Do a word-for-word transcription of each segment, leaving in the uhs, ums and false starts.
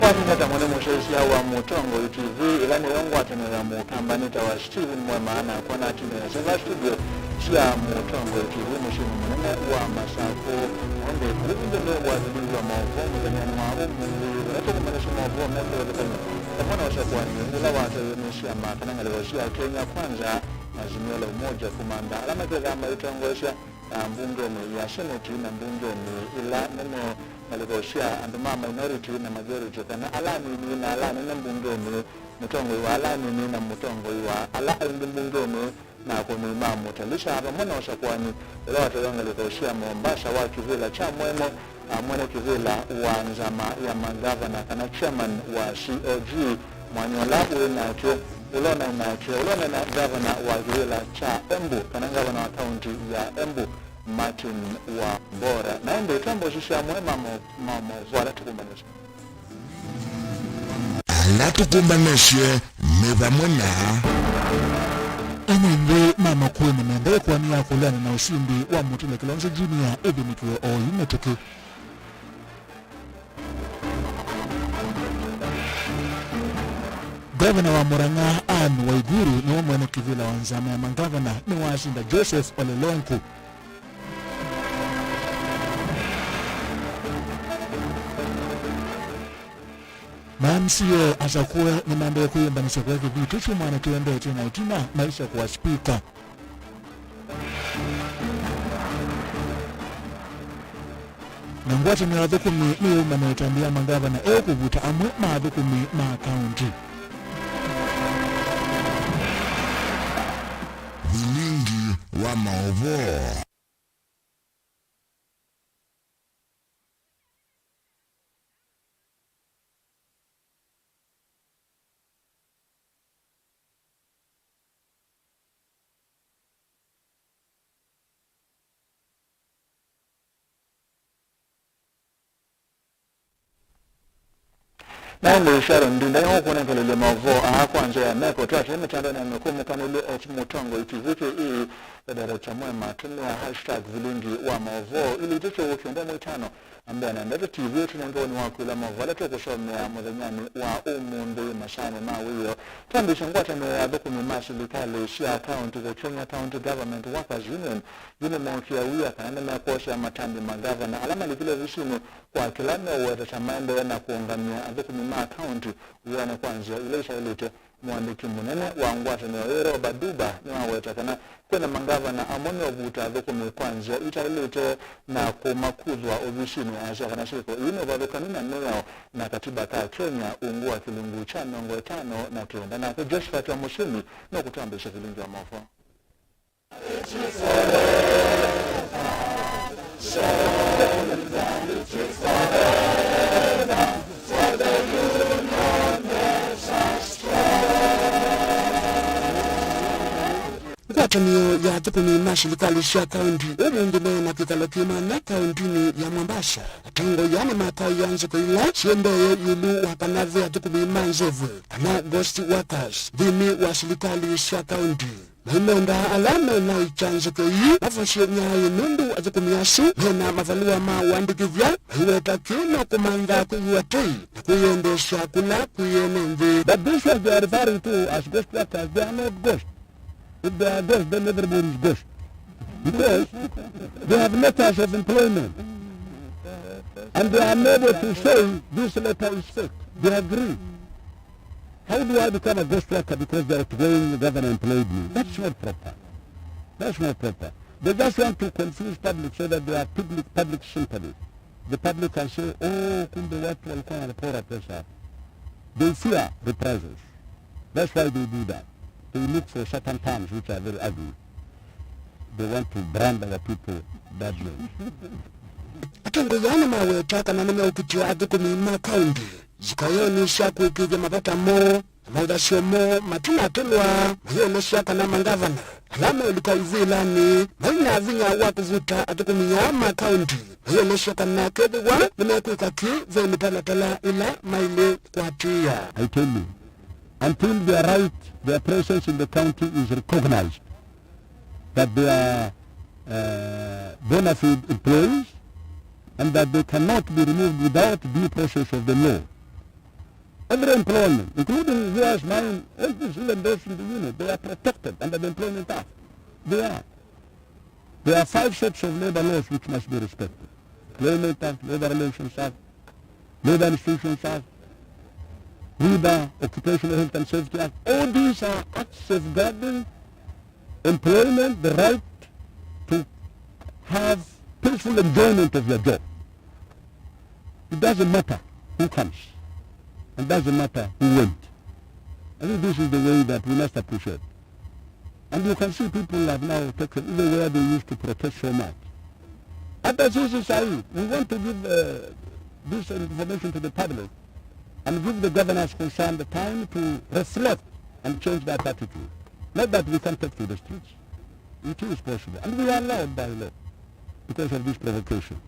Watungata mũnene mũsyaĩĩsya wa Mũtongoi T V, ĩla nĩyo ngwatanĩo ya Mũkamba, nĩtawa Stephen Mwema, nakwa natinĩasya va studio sya Mũtongoi T V mũsyĩnĩ mũnene wa Masakũ. Na ĩndĩ kũu nthĩnĩ wa vilingi wa maũvoo mũthenyanĩ wa ũmũnthĩ, vala tũkũmanyĩsya maũvoo me kĩvathũkany'o vamwe na ũsakũani ũla watewe nĩ syama kana ngalĩko sya Kenya Kwanza na Azimio la Umoja kumantha ala makethaa maitongoesya, ah, mbungenĩ ya Senate na mbungenĩ ila nene, ngalĩko sya andũ ma minority na majority, kana ala anini na ala anene mbungenĩ, mũtongoi wa ala anini na mũtongoi wa ala aingĩ mbungenĩ, na akũni ma mũtalisa vamwe na ũsakũani ũla watewe ngalĩko sya Mombasa wa kĩvĩla kya mwene, a, mwene kĩvĩla wa nzama ya mangavana kana chairman wa C O G, mwanya ũla wĩ nake, ũla ũnaĩ nake, ũla ũnaĩ na gavana wa kĩvĩla kya Embu kana gavana wa kaunti ya Embu, Martin Wambora. Na ĩndĩ twambe ũsisya amwe ma mo-, ma maũvoo ala tũkũmanyĩsya. Ala tũkũmbanasye me vamwe na ene nthĩ ma Makueni menda ĩkoani ya kũleana na ũsindi wa Mutula Kilonzo Junior ĩthĩnĩkiwe oyu mĩtũkĩ. Ngavana wa Murang'a Anne Waiguru nĩwe mwene kĩvĩla wa nzama ya mangavana nĩwasinda Joseph Ole Lenku. Ma M C A asakũe nĩmaendee kwĩyũmbanĩsya kũya kĩvitũ kyumwanĩ kĩendete na ĩtina maisakũa spika. Na ngwatanĩo ya athũkũmi nĩyĩumanĩte nthĩ ya mangavana eũ kũvuta amwe ma athũkũmi ma kaunti. Vilingi wa maũvoo. Na ĩndĩ Sharon Ndinda nĩwe ũkũnengelelya maũvoo aa kwa nzĩa ya meko. Twatee mĩtandonĩ ya mĩkũmũkanĩlyo at Mũtongoi T V K E, the director mwema, tũmĩa hashtag vilingi wa maũvoo ili itũtũũkĩe ndeto itano. Ambĩa na ndeto T V ĩtũnenge woni wa kwĩla maũvoo ala tũkũsomea mũthenyanĩ wa ũmũnthĩ masaanĩ ma wĩoo. Twambĩĩsye ngwatanĩo ya athũkũmi ma silikalĩ sya kaunti, the Kenya County Government Workers Union, yu nĩmookie wia kana nĩmekwosea matambya mangavana ala malikile ovisinĩ kwa kĩla meũweta ta maendee na kũũngamya athũkũmi ma kaunti wĩanĩ kwa nzĩa ila itaĩlĩte. Mũandĩki mũnene wa ngwatanĩo ĩĩ, Robert Duba, nĩwaweta kana kwĩna mangavana amwe meũvuta athũkũmi kwa nzĩa itaĩlĩte na kũmakuthwa ovisinĩ, asya kana syĩko ii nĩ ũvathũkanu na mĩao na katiba ka Kenya ungu wa kĩlungu kya mĩongo ĩtano na kenda. Nake Josephat wa Mũsemi nũkũtwambĩĩsya vilingi wa maũvoo. Ngwatanĩo ya athũkũmi ma silikalĩ sya kaunti ũmũnthĩ meena kĩkalo kĩmanya kauntinĩ ya Mombasa. Atongoi aa nĩmataĩe nziko ila syendee ĩũlũ wa kana ve athũkũmi ma nzeve kana ghost workers nthĩnĩ wa silikalĩ sya kaunti. Maimenda ala mena ikyanzĩko ii mavosye nyaaĩ nũndũ athũkũmi asu mena mavalũa ma ũandĩkĩthya, maiweta kĩĩ no kũmantha kwĩw'a tei na kwĩyendeesya kũla kwĩ ene nthĩ. But these ones they are referring to as ghost workers, they are not ghost. If they are ghost, then everybody is ghost. Because they have letters of employment. And they are unable to say this letter is fake. They agree. How do I become a ghost worker because the outgoing governor employed me? That's not proper. That's not proper. They just want to confuse public so that they are public, public sympathy. The public can say, "Oh, kumbe watu walikuwa wanapora pesa." They fear reprisals. That's why they do that. They look for certain terms which are very ugly. They want to brand our people badly. Atongoi aa nĩmaweta kana nĩmeũkitĩa athũkũmi ma kaunti. Nzikayonĩ sya kũĩkĩĩthya mavata moo na maũthasyo moo matinatũlwa, mayĩelesya kana mangavana ala meũlika ivĩlanĩ mai na vinya wa kũvuta athũkũmi aa ma kaunti, mayĩelesya kana kethĩwa nĩmekwĩka kĩ ve mĩtalatala ĩla maĩle kũatĩĩa. I tell you, until their right, their presence in the county is recognized, that they are, uh, bona fide employees and that they cannot be removed without due process of the law. Every employment, including yours, mine, all these, even those in the union, they are protected under the Employment Act. They are. There are five sets of labor laws which must be respected. Employment Act, Labor Relations Act, Labor Institutions Act, RIBA, Occupational Health and Safety Act. All these are acts safeguarding employment, the right to have peaceful enjoyment of your job. It doesn't matter who comes, and doesn't matter who went. I think this is the way that we must appreciate. And you can see people have now taken, even where they used to protest so much. Under C C C I, we want to give uh, this information to the public and give the governors concerned the time to reflect and change that attitude. Not that we can take to the streets. It is possible. And we are allowed by law because of this provocation.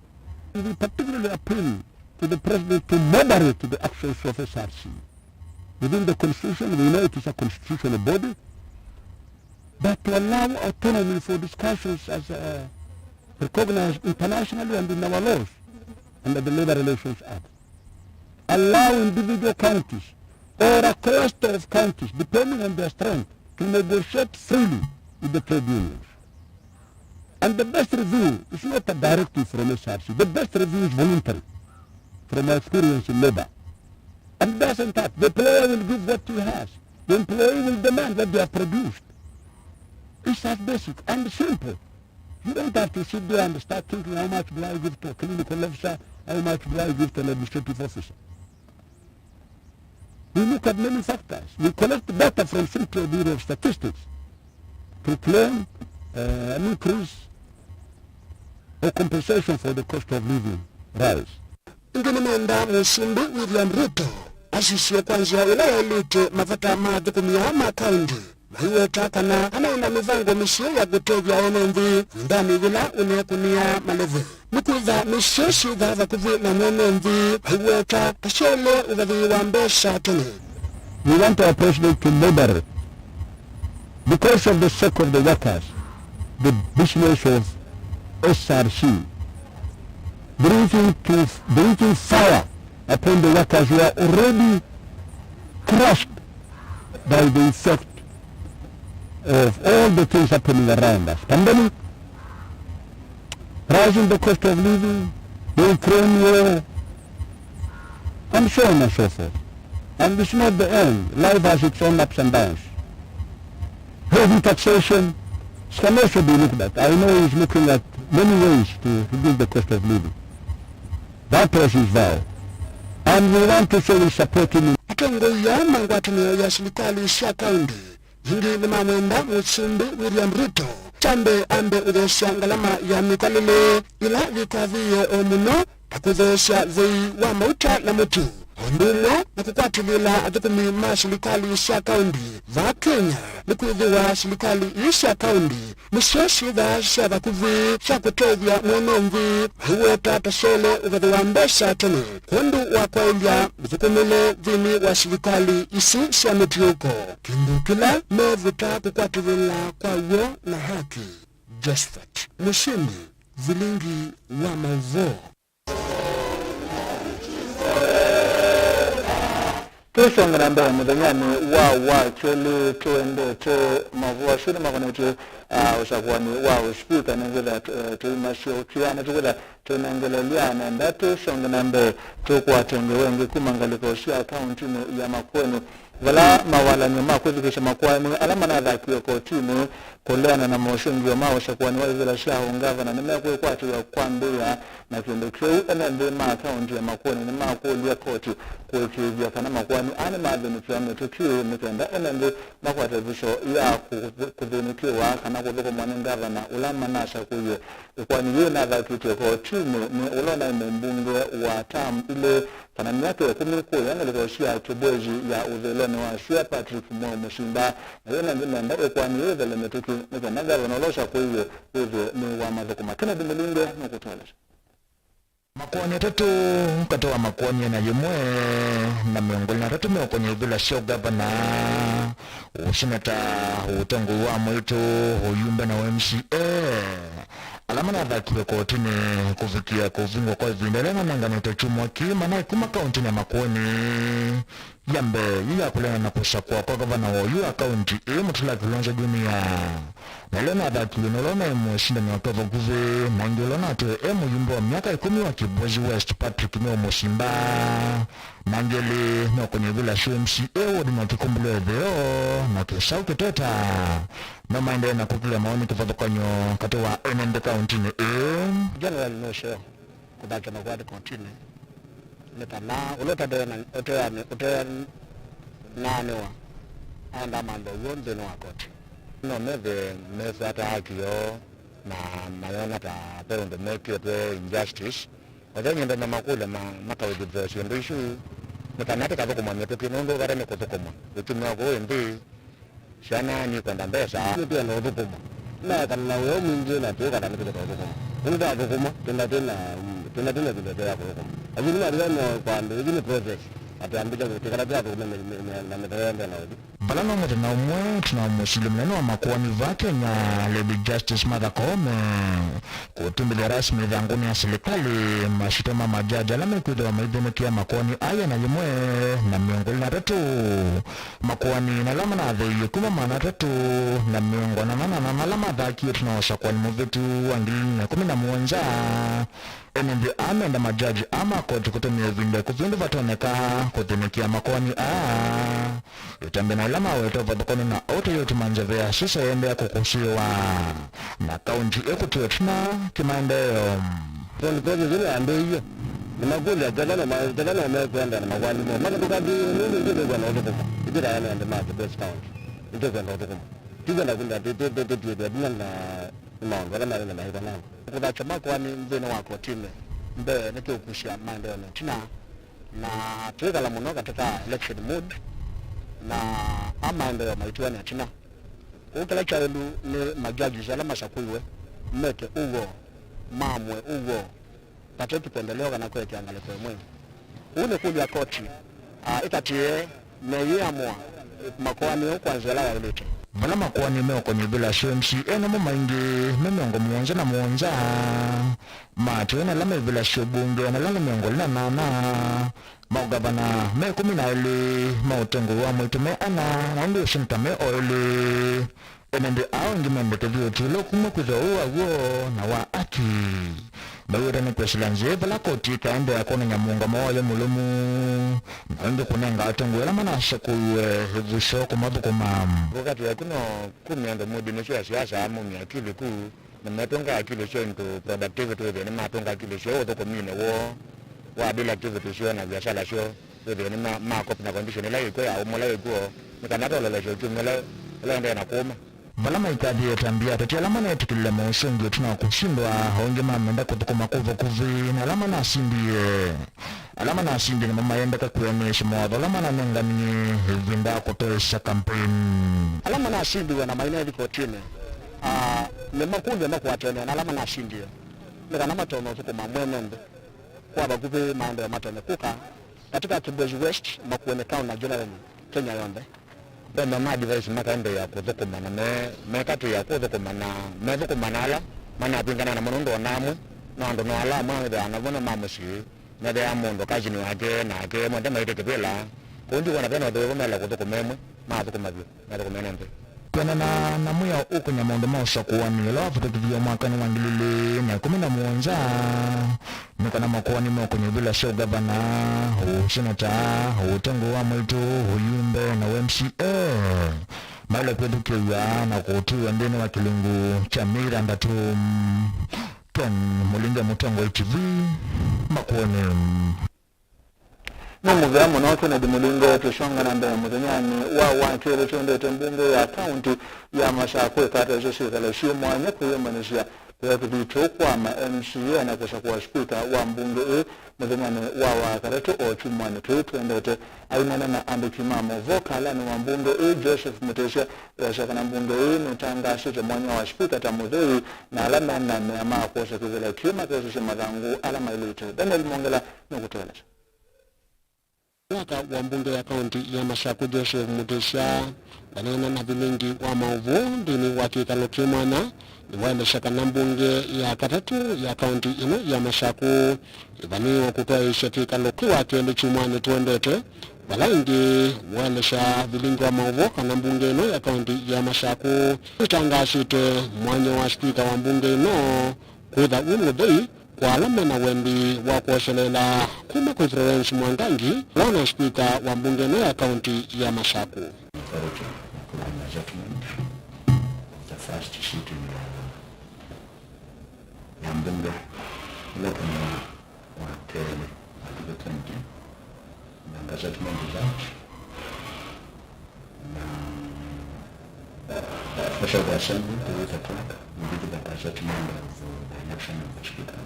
We particularly appeal to the president to moderate the actions of S R C. Within the constitution, we know it is a constitutional body, but to allow autonomy for discussions as uh, recognized internationally and in our laws under the Labor Relations Act. Allow individual counties or a cluster of counties, depending on their strength, to negotiate freely with the trade unions. And the best review is not a directive from S R C. The best review is voluntary, from our experience in labor. And doesn't that, the player will give what he has. The employee will demand what they have produced. It's as basic and simple. You don't have to sit there and start thinking, "How much do I give to a clinical officer? How much do I give to an administrative officer?" We look at many factors. We collect data from Central Bureau of Statistics to claim uh, an increase or compensation for the cost of living rise. Ĩngĩ nĩmendaa Mũsumbĩ William Ruto asisye kwa nzĩa ĩla yaĩlĩte mavata ma athũkũmi aa ma kaũndĩ, maiweta kana anaĩ na mĩvango mĩseo ya kũtethya ene nthĩ ĩvindanĩ yĩla ũneekũnĩa maleve. Nĩkwĩtha nĩsyo syĩthaa vakuvĩ na mwene nthĩ aiweta ta syaĩle ũvathĩĩwa mbesa tene. We want our president to moderate, because of the sake of the workers, the business of S R C, breathing, to, breathing fire upon the workers who are already crushed by the effect of all the things happening around us. Pandemic, rising the cost of living, the Ukraine war, and so on and so forth. And it's not the end. Life has its own ups and downs. Heavy taxation, it can also be looked at. I know he's looking at many ways to reduce the cost of living. That was his vow. And we want to show we support him. Atongoi aa ma ngwatanĩo ya silikalĩ sya kaũndĩ ĩngĩ nĩmamwenda Mũsumbĩ William Ruto kyambe ambe ũtheesya ngalama ya mĩkalĩle ĩla yĩkavĩĩe o mũno, ta kũtheesya thei wa mauta na mũtu, o ũndũ ũmwe na kũkwatĩlĩĩla athũkũmi ma silikalĩ sya kaũndĩ vaa Kenya, nĩkwĩthĩwa silikalĩ ii sya kaũndĩ nĩsyo syĩthaa sya vakuvĩ sya kũtethya mwene nthĩ, maiweta ta syaĩle ũvathĩwa mbesa tene kwondũ wa kwaĩlya mũthũkũmĩle nthĩnĩ wa silikalĩ isu sya mũtiũko, kĩndũ kĩla mevĩta kũkwatĩlĩĩla kwa w'o na haki. Josephat Mũsindi, Vilingi wa Maũvoo. Tũsonge na mbee mũthenyanĩ wa wakelĩ, tũendete mavũa asu nĩmakonetye, ah, ũsakũani wa ũspika. Nĩngwĩtha, eh, tũimasya ũkĩa na tũkwĩtha tũnengelelya nenda. Tũsonge na mbee, tũkwate ngewa ĩngĩ kuma ngalĩko sya kaũntinĩ ya Makueni, vala mawalany'o ma kwĩthukĩĩsya makoani ala manathakiwe kotinĩ kũleana na mosũngĩo ma ũsakũani wa ivĩla sya ũngavana nĩmekwĩkwatĩw'a kwambĩĩa, na kĩndũ kĩu ene nthĩ ma kaũnti ya Makueni nĩmakũlya koti kũĩkĩĩthya kana makoani aa nĩmathĩnĩkĩwa mĩtũkĩ nĩ kenda ene nthĩ makwate ĩvuso ya kũ-, kũthĩnĩkĩwa kana kũthũkũmwa nĩ ngavana ũla manasakũie. Ĩkoani yĩĩ nathakĩtwe kotinĩ nĩ ũla ũnaĩ mũmbunge wa tam ilĩ kana myaka ĩkũmi kũya ngalĩko sya Kĩbwezi ya ũthũĩlonĩ wa sua, Patrick Mwaũ Mũsimba, na yĩna nthĩ nenda ĩkoani yĩĩ ĩthele mĩtũkĩ nĩ kenda ngavana ũla ũsakũiwe wĩthĩwe nĩ wamathũkũma. Kennedy Mũlunge nũkũtũelesya. Makoani atatũ katĩ wa makoani ĩana yĩmwe na mĩongo ĩlĩ na atatũ meũkonya ivĩla sya ũngavana, ũseneta, ũtongoi wa mwaitũ, ũyumbe na ũ M C A, ala Manathakiwe kotinĩ kũvikĩa kũvingwa kwa ĩvinda ĩla manenganĩtwe kyumwa kĩĩ, manaĩ kuma kauntinĩ ya Makueni ya mbee, yu ya kũleana na kũsakũa kwa ngavana wa oyu wa kaunti ĩĩ, Mutula Kilonzo Junior. Na ĩla nathakiwe nĩ ũla ũnaĩ mũsindani wa kwa vakuvĩ, na ĩngĩ ũla ũnatwĩe e mũyumbe wa myaka ĩkũmi wa Kibwezi West, Patrick Meo Musimba. Na angĩ elĩ meũkony'a ĩvĩla sya M C A ward na kĩkumbũlyo ĩtheo na kĩsaũ kĩteta. No maendee na kũkĩlya maoni kĩvathũkany'o katĩ wa ene nthĩ kauntinĩ ĩĩ. General nũseo kũthakya makwati kotinĩ nĩ kana ũla ũtateana-, ũteani-, ũteanaanĩwa aenda amanthe w'o nthĩnĩ wa koti. No methĩe mesyataa kĩoo na mayona ta ve ũndũ mekĩtwe injustice. Othe nyende na makũlya ma-, makawĩthĩthĩa syĩndũ isu nĩ kana tĩkathũkũma mĩtũkĩ nũndũ vata nĩ kũthũkũma. Ũtumi wa kũũ nthĩ, syana nĩkwenda mbesa. Nĩtwenda ũthũkũma. Naekana na wĩoo mwingĩ na tũikata nĩtũkũthũkũma. Nũndũ twathũkũma, twĩna, twĩna, twĩna, twĩna ĩvinda ya kũthũkũma. Asu nĩmathĩwa no kwa andũ, ĩsu nĩ process. Atĩ ambĩte kũtĩkala tyathũkũme na, na, na, na mĩthe yonthe na ũthi. Vala no mũthenya ũmwe tũna mũsili mũnene wa makoani vaa Kenya, Lady Justice Martha Koome, kũtũmbĩthya rasmi ĩthangũnĩ ya silikalĩ masyĩtwa ma majaji ala mekwĩthĩwa maithĩnĩkĩa makoani aa ĩana yĩmwe na mĩongo ĩlĩ na atatũ. Makoani na ala manatheeie kuma maana atatũ na mĩongo ĩna na anana ala mathakiwe tũna ũsakũani mũvĩtu wa ngili ilĩ na ĩkũmi na mũonza. Ene nthĩ aa menda majaji aa ma koti kũtũmĩa ĩvinda ĩkuvĩ ũndũ vatonyeka kũthĩnĩkĩa makoani aa. Ĩtambya na ĩla maweta ũvathũkany'o na ũtei ũtuma nzeve ya sisa ĩendeea kũkũsĩĩwa na kaunti ĩkũtw'e ĩtina kĩmaendeeo. Tondũ process ĩno yambĩĩie, nĩmakũlya kethwa no ma-, kethwa no mekwenda na makoani moo mavĩtũka nthĩ nũndũ ithyĩ nĩkwenda ũthũkũma. Ithyĩ ta ene nthĩ ma Kibwezi County, nĩtũkwenda ũthũkũma. Tũkwenda kwenda tũtw'ĩthĩa ĩtina na maũndũ ala maĩ na maĩkana. Kũthakya makoani nthĩnĩ wa kotinĩ mbee nĩkĩũkusya maendeeo na ĩtina, na twĩkala mũno katĩ ka election mood, na a maendeeo maitiwa na ĩtina. Kwoou kĩla kyaĩlu nĩ majudges ala masakũiwe meke ũw'o, maamũe ũw'o, vate kĩpendeleo kana kũekea ngalĩko ĩmwe. Ũu nĩ kũlya koti, a, ĩkatĩĩe na ĩyĩamũa makoani ũu kwa nzĩa ĩla yaĩlĩte. Vala makoani meũkony'a ĩvĩla sya M C A namo maingĩ me mĩongo mũonza na mũonza, maatĩwe na ala me ĩvĩla sya ũmbunge na ala nĩ mĩongo ĩlĩ na nana, maũngavana me ĩkũmi na elĩ, maũtengũi wa mwaitũ me ana, na ũndũ ũseneta me o elĩ. Ene nthĩ aa angĩ mendekethie ũtw'ĩlo kuma kwĩthĩwa wĩ wa w'o na wa aki. Mew'ĩte nĩ kwĩsĩla nzĩa vala koti ĩkaendeea kwonany'a mũũngamo wayo mũlũmu, na ĩngĩ kũnenga atongoi ala manasakũiwe ĩvuso kũmathũkũma. Kũkatĩĩa kũno kumya andũ mudinĩ sya siasa, mumya akili ku, na metũnga akili syoo into productivity, wĩthĩe nĩmatũnga akili syoo ũthũkũminĩ woo wa daily activities syoo na viasala syoo, wĩthĩe nĩma, ma copy na condition ĩla yĩkw'o ya ũmwe ũla wĩkw'o, nĩ kana tolelesye ũtumi ũla, ũla ũendee na kũũma. Vala maikathie ĩtambya, ateti ala manetĩkĩlile maũsũngĩo ĩtina wa kũsindwa, o angĩ mamenda kũthũkũma kwa vakuvĩ na ala manasindie. Ala manasindie nĩmo mayendeka kwĩanĩsya mawatho ala mananenganie ĩvinda ya kũtoesya kampeini. Ala manasindiwe na mainethi kotinĩ, a, nĩmakũlw'a makwatene na ala manasindie nĩ kana matonya ũthũkũma mwene nthĩ kwa vakuvĩ maendeeo matonya kũka katika Kibwezi West, Makueni County na generally Kenya yonthe. Ve mamwe ma advice makaendeea kũthũkũma na me, mekatĩĩa kũthũkũma na methũkũma na ala manavingana namo, nũndũ o na amwe no andũ no ala amwe wĩthĩawa namo nĩ ma mũsyĩ, methĩawa mũndũ cousin wake nake mwende maĩte kĩvĩla. Kwoou ndikwona ve na ũthũĩvu mele kũthũkũma ĩmwe, mathũkũma vyũ, methũkũme ene nthĩ. Kwĩanana na mwĩao ũkũnya maũndũ ma ũsakũani ũla wavĩtũkithiw'e mwakanĩ wa ngili ilĩ na ĩkũmi na mũonza, nĩ kana makoani meũkũny'a ivĩla sya ũgavana, ũseneta, ũtongoi wa mwaitũ, ũyumbe, na ũ M C A maĩle kwĩthukĩĩw'a na kũtwĩw'a nthĩnĩ wa kĩlungu kya myei thanthatũ. Ken Mũlinge, Mũtongoi T V, Makueni. Nĩ mũvea mũno Kennedy Mũlinge. Tũsonga na mbee mũthenyanĩ wa wakelĩ, twendete mbunge ya kaunti ya Masakũ ĩkatesya syĩkalo syĩ mwanya kwĩyũmbanĩsya kũya kĩthito kwa ma M C A na kũsakũa spika wa mbunge ĩĩ mũthenyanĩ wa Wakatatũ o kyumwanĩ tũyũ twendete. Ainena na andĩki ma maũvoo kalanĩ wa mbunge ĩĩ, Joseph Mutisya easya kana mbunge ĩĩ nĩtangaasĩte mwanya wa spika ta mũthei na ala mena mea ma kwosa kĩvĩla kĩĩ makesũsye mathangũ ala maĩlĩte. Daniel Mwongela nũkũtũelesya. Mwaka wa mbunge ya kaunti ya Masakũ Joseph Mutisya, vaneena na vilingi wa maũvoo nthĩnĩ wa kĩkalo kĩ mwanya, nĩwaelesya kana mbunge ya katatũ ya kaunti ĩno ya Masakũ ĩvanĩĩwe kũtwaĩĩsya kĩkalo kĩ wa kelĩ kyumwanĩ tũendete, vala ĩngĩ waelesya vilingi wa maũvoo kana mbunge ĩno ya kaunti ya Masakũ ĩtangaasĩte mwanya wa spika wa mbunge ĩno kwĩtha wĩ mũthei kwa ala mena wendi wa kwoseleela kuma kwĩ Florence Mwangangi, ũla nĩ spika wa mbunge ĩno ya kaunti ya Masakũ. Authority, including a judgment of the first sitting ya, ya mbunge ĩla tũnena wa kelĩ, Article twenty, na the judgment is out. Na special assembly to read the clerk, we did the judgment of the election of the speaker,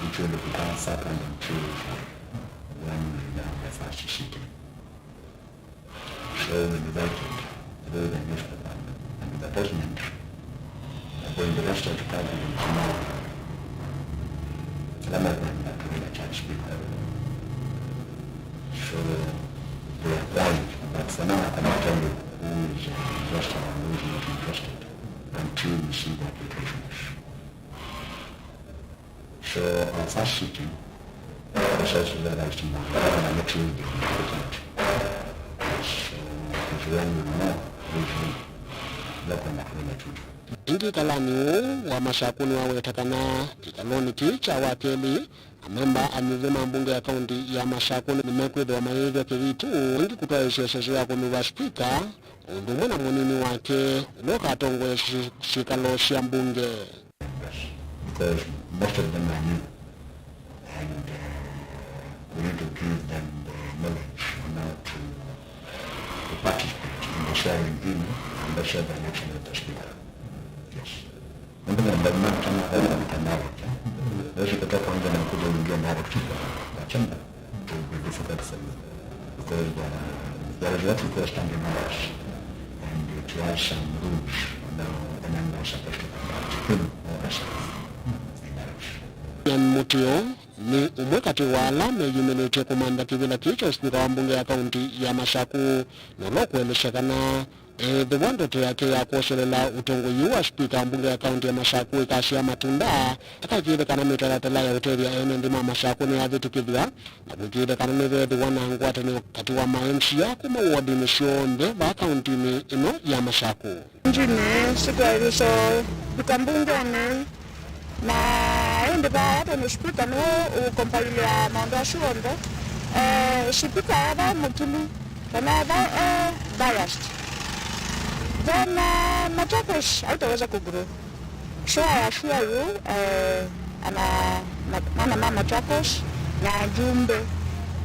which will be done second on Tuesday when we have the first sitting. So we invited through the newspaper and the president, the president of the party in Somalia, Lama Banda, the church people. So they are trying, but for now I cannot tell you who is interested and who is not interested until we see the applications. So our first sitting, the church is realized tomorrow, and next week they will put it. So it is when we know who is who. Look on the cleaner to do. Ĩngĩ kalanĩ ũũ wa Masakũ nĩwaweta kana kĩkalonĩ kĩĩ kya wakelĩ, amemba anyuvĩ ma mbunge ya kaunti ya Masakũ nĩmekwĩthĩwa mayĩĩthya kĩvitũ ĩngĩ kũtwaĩĩsya ĩseso ya kũnyuva spika, o ũndũ ũmwe na mũnini wake ũla ũkatongoesya syĩ-, syĩkalo sya mbunge. Because most of them are new, and, uh, we need to give them the knowledge on how to, to participate in the swearing in and the swearing election of the speaker. Yes. Nĩmanya nĩmanya kana mtandao. Those who kutoka nje na kuja kuingia direct kwa chama, it will be difficult for you. Because there, there is what we call standing orders. And it has some rules on how the members are supposed to conduct him or herself in direction. Ian Mutio nĩ ũmwe katĩ wa ala meyumĩlĩtye kũmantha kĩvĩla kĩĩ kya spika wa mbunge ya kaunti ya Masakũ, na ũla ũkũelesya kana ethĩwa ndoto yake ya kwoselela ũtongoi ũũ wa spika wa mbunge ya kaunti ya Masakũ ĩkasyaa matunda, akaĩkĩĩthya kana mĩtalatala ya ũtethya ene nthĩ ma Masakũ nĩyavĩtũkĩthw'a, na kũĩkĩĩthya kana nĩveethĩwa na ngwatanĩo katĩ wa ma M C A kuma wodinĩ syonthe vaa kauntinĩ ĩno ya Masakũ. Njini sitwaĩlĩso vika mbungenĩ, na ĩndĩ vaa tondũ spika nĩwe ũkompailĩa maũndũ asu onthe, eh, spika ethwa e mũkili kana ethwa e biased, then, eh, Machakos haitaweza kugrow. So I assure you, eh, ana, ma-, mana ma Machakos na ajumbe,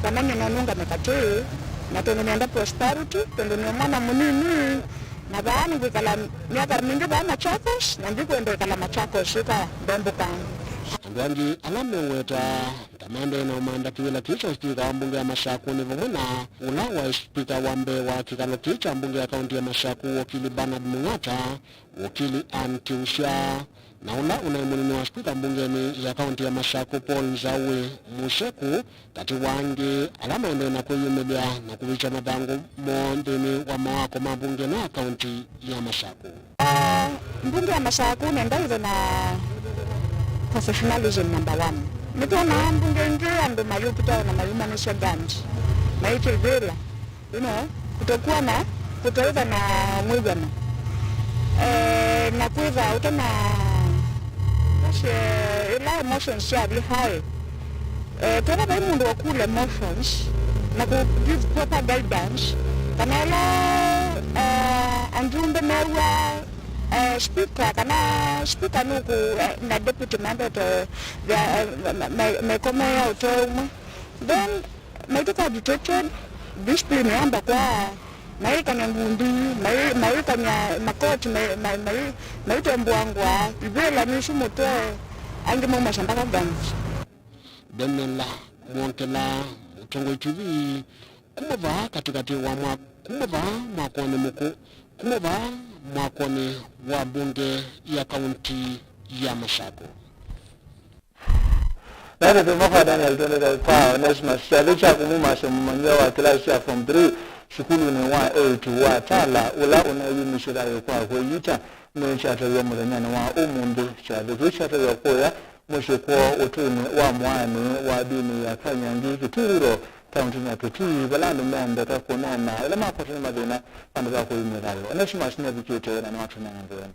kana nyie no nũngame katĩ, na tondũ nĩenda prosperity, tondũ nĩ mwana mũnini, na vaa nĩngwĩkala myaka mingĩ vaa Machakos, na ndikwenda ĩkala Machakos ĩka ndombũkanga. Andũ angĩ ala meũweta ta maendee na ũmantha kĩvĩla kĩĩ kya spika wa mbunge ya Masakũ nĩ vamwe na ũla waĩ spika wa mbee wa kĩkalo kĩĩ kya mbunge ya kaunti ya Masakũ, wakili Bernard Mung'ata, wakili Ann Kiusya, na ũla ũnaĩ mũnini wa spika mbungenĩ ya kaunti ya Masakũ, Paul Nzawi Museku, katĩ wa angĩ ala maendee na kwĩyumĩlya na kũvikya mathangũ moo nthĩnĩ wa mawako ma mbunge ĩno ya kaunti ya Masakũ. Ah, mbunge ya Masakũ nenda ĩthe na professionalism number one. Nĩtwonaa mbunge ingĩ andũ mayũkita na mayumanĩsya guns, maitĩvĩla. You know, kutokuwa na, kutoĩtha na mwĩw'ano. Eh, na kwĩtha ũtana, ila emotions syathi high. Eh, kethwa vai mũndũ wa cool emotions na ku give proper guidance, kana ĩla, eh, anjumbe mew'a, eh, speaker, kana speaker nũkũ, eh, na deputy mambete, eh, mekomeea ũtee ũmwe, then maitũka agitated, discipline yamba kwa, maikany'a ngundi, mai-, maikany'a makoti, mai-, mai-, mai-, maitembũangwa, ivĩla nĩsu mũtwe, angĩ maumasya mpaka guns. Themela Mwongela, Mũtongoi T V, kuma vaa katĩkatĩ wa mwa-, kuma vaa mwakonĩ mũkũ-, kuma vaa mwakonĩ wa mbunge ya kaunti ya Masakũ. Ndatete mwa kwa Daniel Tondeka kwa Onesmus, kyathĩ kya kũmũmasya mũmanyĩw'a wa kĩlasi kya form three sukulunĩ wa eight wa Tala, ũla ũneeyumisye thayũ kwa kwĩyita nĩkyatavw'a mũthenyanĩ wa ũmũnthĩ. Kyathĩ kĩu kyatavw'a kũya mũsyĩ kwoo ũtũinĩ wa mwaanĩ wa ndini ya Kanyangi, Kitui Rural, kauntinĩ ya Kitui, vala andũ meendeka kũneena ĩla makwatwa nĩ mathĩna vandũ va kũyumya thayũ. Onesmus nĩavikĩte na nĩwatũnenga nthĩ ĩno.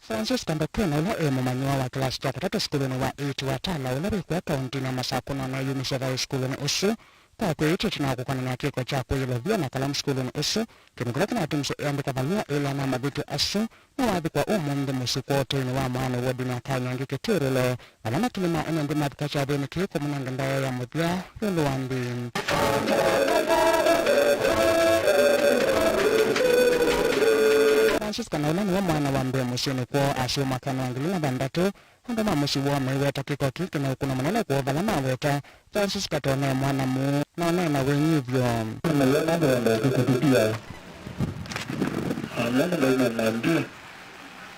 Francis Kandokena, ũla e mũmanyĩw'a wa kĩlasi kya katatũ sukulunĩ wa eight wa Tala, ũla wĩ kũya kauntinĩ ya Masakũ, nũneeyumisye thayũ sukulunĩ ũsu kwa kwĩyĩtya ĩtina wa kũkonany'a na kĩko kya kũyĩlovya na kalamu sukulunĩ ũsu, kĩndũ kĩla kĩnatumisye eandĩka valũa ĩla na mavĩtyo asu. Nĩwathikwa ũmũnthĩ mũsyĩ kwoo ũtũinĩ wa mwaanĩ wodinĩ ya Kanyangi, Kitui Rural, vala makili ma ene nthĩ mathika kyathĩnĩ kĩu kũmũnenga ndaĩa ya mũthya ĩũlũ wa nthĩ. Francis Kana, ũla nĩwe mwana wa mbee mũsyĩnĩ kwoo, asyũmwa kana wa ngili na thanthatũ, andũ ma mũsyĩ woo maiweta kĩko kĩu kĩna ũkũno mũnene kwoo, vala maweta Francis Katone mwana mũũ, na ũneena wĩnyivyo. Nĩwe nandũ wendete kũtũtia. Amwe nĩmaimwe na ndiũ.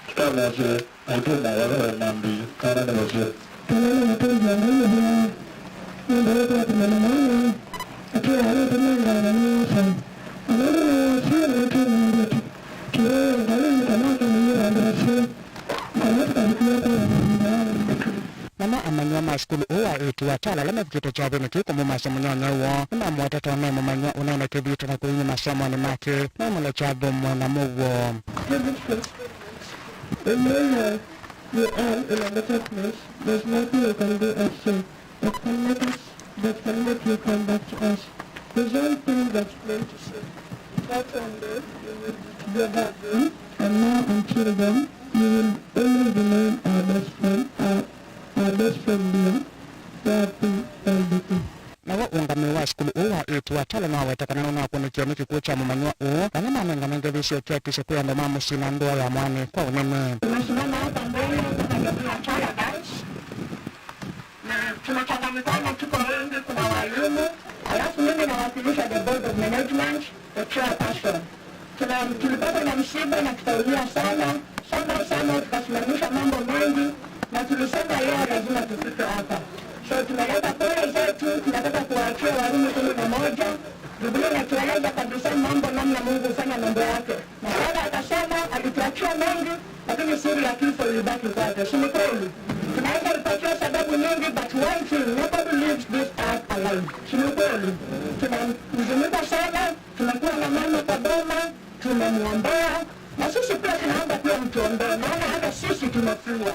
Tũtanasye, aitũ na vala wĩ na mbi, kana nĩ mũsyĩ. Tũnene mũtũngia Ngai mũvea, nũndũ wĩtwa kũmena mwana, atĩ aĩ tũnengaana nĩ Yesu. Ona ũndũ nĩ Yesu, na nĩtwĩmĩndĩtĩ. Kĩw'ũ Ngai, kana tũmĩnyĩra ndasĩ. Namo amanyĩw'a ma sukulu ũũ wa eight wa Tala ala mavikĩte kyathĩnĩ kĩu kũmũmasya mũnyanyae woo, nĩmamũweta Tone mũmanyĩw'a ũneena kĩthito na kwĩyumya masomonĩ make, na ĩmũlekya athũmũe na mũuo. Every year you earn in a better place, there's nothing you can do else. That can make us, that can make you come back to us. There's one thing that's plain to say. That one day we will be together again, and now until then, you will always remain our best friend, our, our best friend, dear. Happy L D P. Nawo ũngamĩi wa sukulu ũũ wa eight wa Tala nĩwaweta kana nũnakũnĩkie nĩ kĩkw'ũ kya mũmanyĩw'a ũũ, vala manengane ngethi syokiatisye kwĩ andũ ma mũsyĩ na ndũa ya mwaanĩ kwa ũnene. Tunasimama hapa mbele kama jamii ya Tala Girls. Na tunachanganyikana, tuko wengi, kuna walimu, alafu mimi nawakilisha the board of management, the chairperson. Tuna-, tulipatwa na msiba na tukaumia sana, sana, sana, tukasimamisha mambo mengi, na tulisema leo lazima tufike hapa. So tumeleta pole zetu, tunataka kuwaachia walimu kumi na moja. Biblia inatueleza kabisa mambo, namna Mungu hufanya mambo yake. Na Baba akasema alituachia mengi, lakini siri ya kifo ilibaki kwake. Si ni kweli? Tunaweza ripatiwa sababu nyingi, but one thing, nobody leaves this earth alive. Si ni kweli? Tunamhuzunika sana, tumekuwa na mama kwa boma, tumemwombea, na sisi pia tunaomba pia mtuombee, maana hata sisi tumefungwa.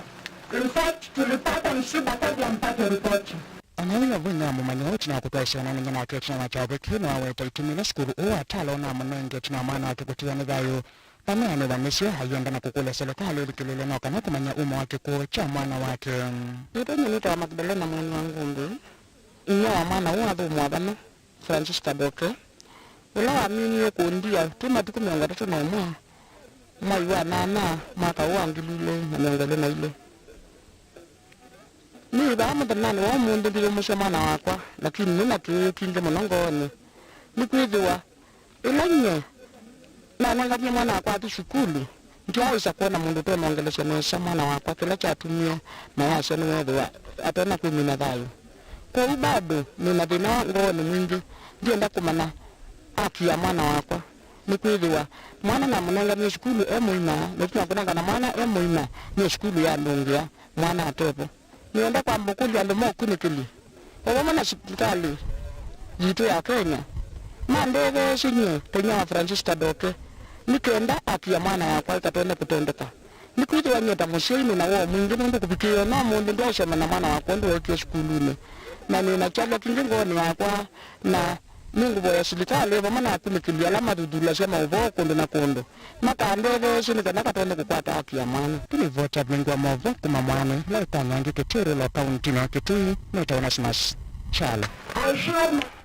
In fact, tulipata msiba kabla mpate ripoti. Ona wĩ o vinya wa mũmanyĩw'a ũtina wa kũtwaĩsya ũneenany'a nake ĩtina wa kyathĩ kĩu, nĩwaweta itumi ila sukulu ũũ wa Tala ũnamũnenge ĩtina wa mwana wake kũtiwa nĩ thayũ. Vaneanĩwa nĩsyo, ayenda na kũkũlya silikalĩ ĩlikĩlĩĩle no kana kũmanya umo wa kĩkw'ũ kya mwana wake. Yĩtwa nyie nĩtawa Magdalena Mweni wa Ngumbi, inyia wa mwana ũũ athũmũa vano, Francisca Doke, ũla waminie kũndia twĩ matukũ mĩongo ĩtatũ na ũmwe, mwai wa nyanya, mwaka ũũ wa ngili ilĩ na mĩongo ĩlĩ na ilĩ. Nĩ vaa mũthenyanĩ wa ũmũnthĩ ndiyũmũsya mwana wakwa, lakini nĩ na kĩĩo kingĩ mũno ngoonĩ. Nĩkwĩthĩwa ĩla nyie nanenganie mwana wakwa athi sukulu, ndyaaĩsa kwona mũndũ ũtemongelesya nesa mwana wakwa, kĩla kyatumie mayasya nĩweethĩwa atena kwĩmina thayũ. Kwoou bado nĩ na thĩna ngoonĩ mwingĩ, ndyenda kũmanya haki ya mwana wakwa, nĩkwĩthĩwa mwana namũnenganie sukulu e mũima, na ĩtina wa kũnengana mwana e mũima, nĩ sukulu yandũngĩa mwana atevo. Nĩenda kwamba ũkũlya andũ ma ũkunĩkĩli, o vamwe na silikalĩ yitũ ya Kenya, mandetheesye nyie ta inyia wa Francisca Doke, nĩ kenda haki ya mwana wakwa ĩkatone kũtendeka. Nĩkwĩthĩwa nyie ta mũsyai nĩ na woo mwingĩ, nũndũ kũvikĩĩa ona ũmũnthĩ ndyasyoma na mwana wakwa ũndũ weekie sukulunĩ, na nĩ na kyalya kingĩ ngoonĩ yakwa, na nĩngũvoya silikalĩ vamwe na akunĩkĩli ala mathuthulasya maũvoo kũndũ na kũndũ makandetheesye nĩ kana katone kũkwata haki ya mwana. Tũlivoti avingũa maũvoo kuma mwaanĩ ĩla ĩkanyangĩkĩtw'ĩlwa kauntinĩ ya Kitui, nĩtawa Onesimus Kyalo.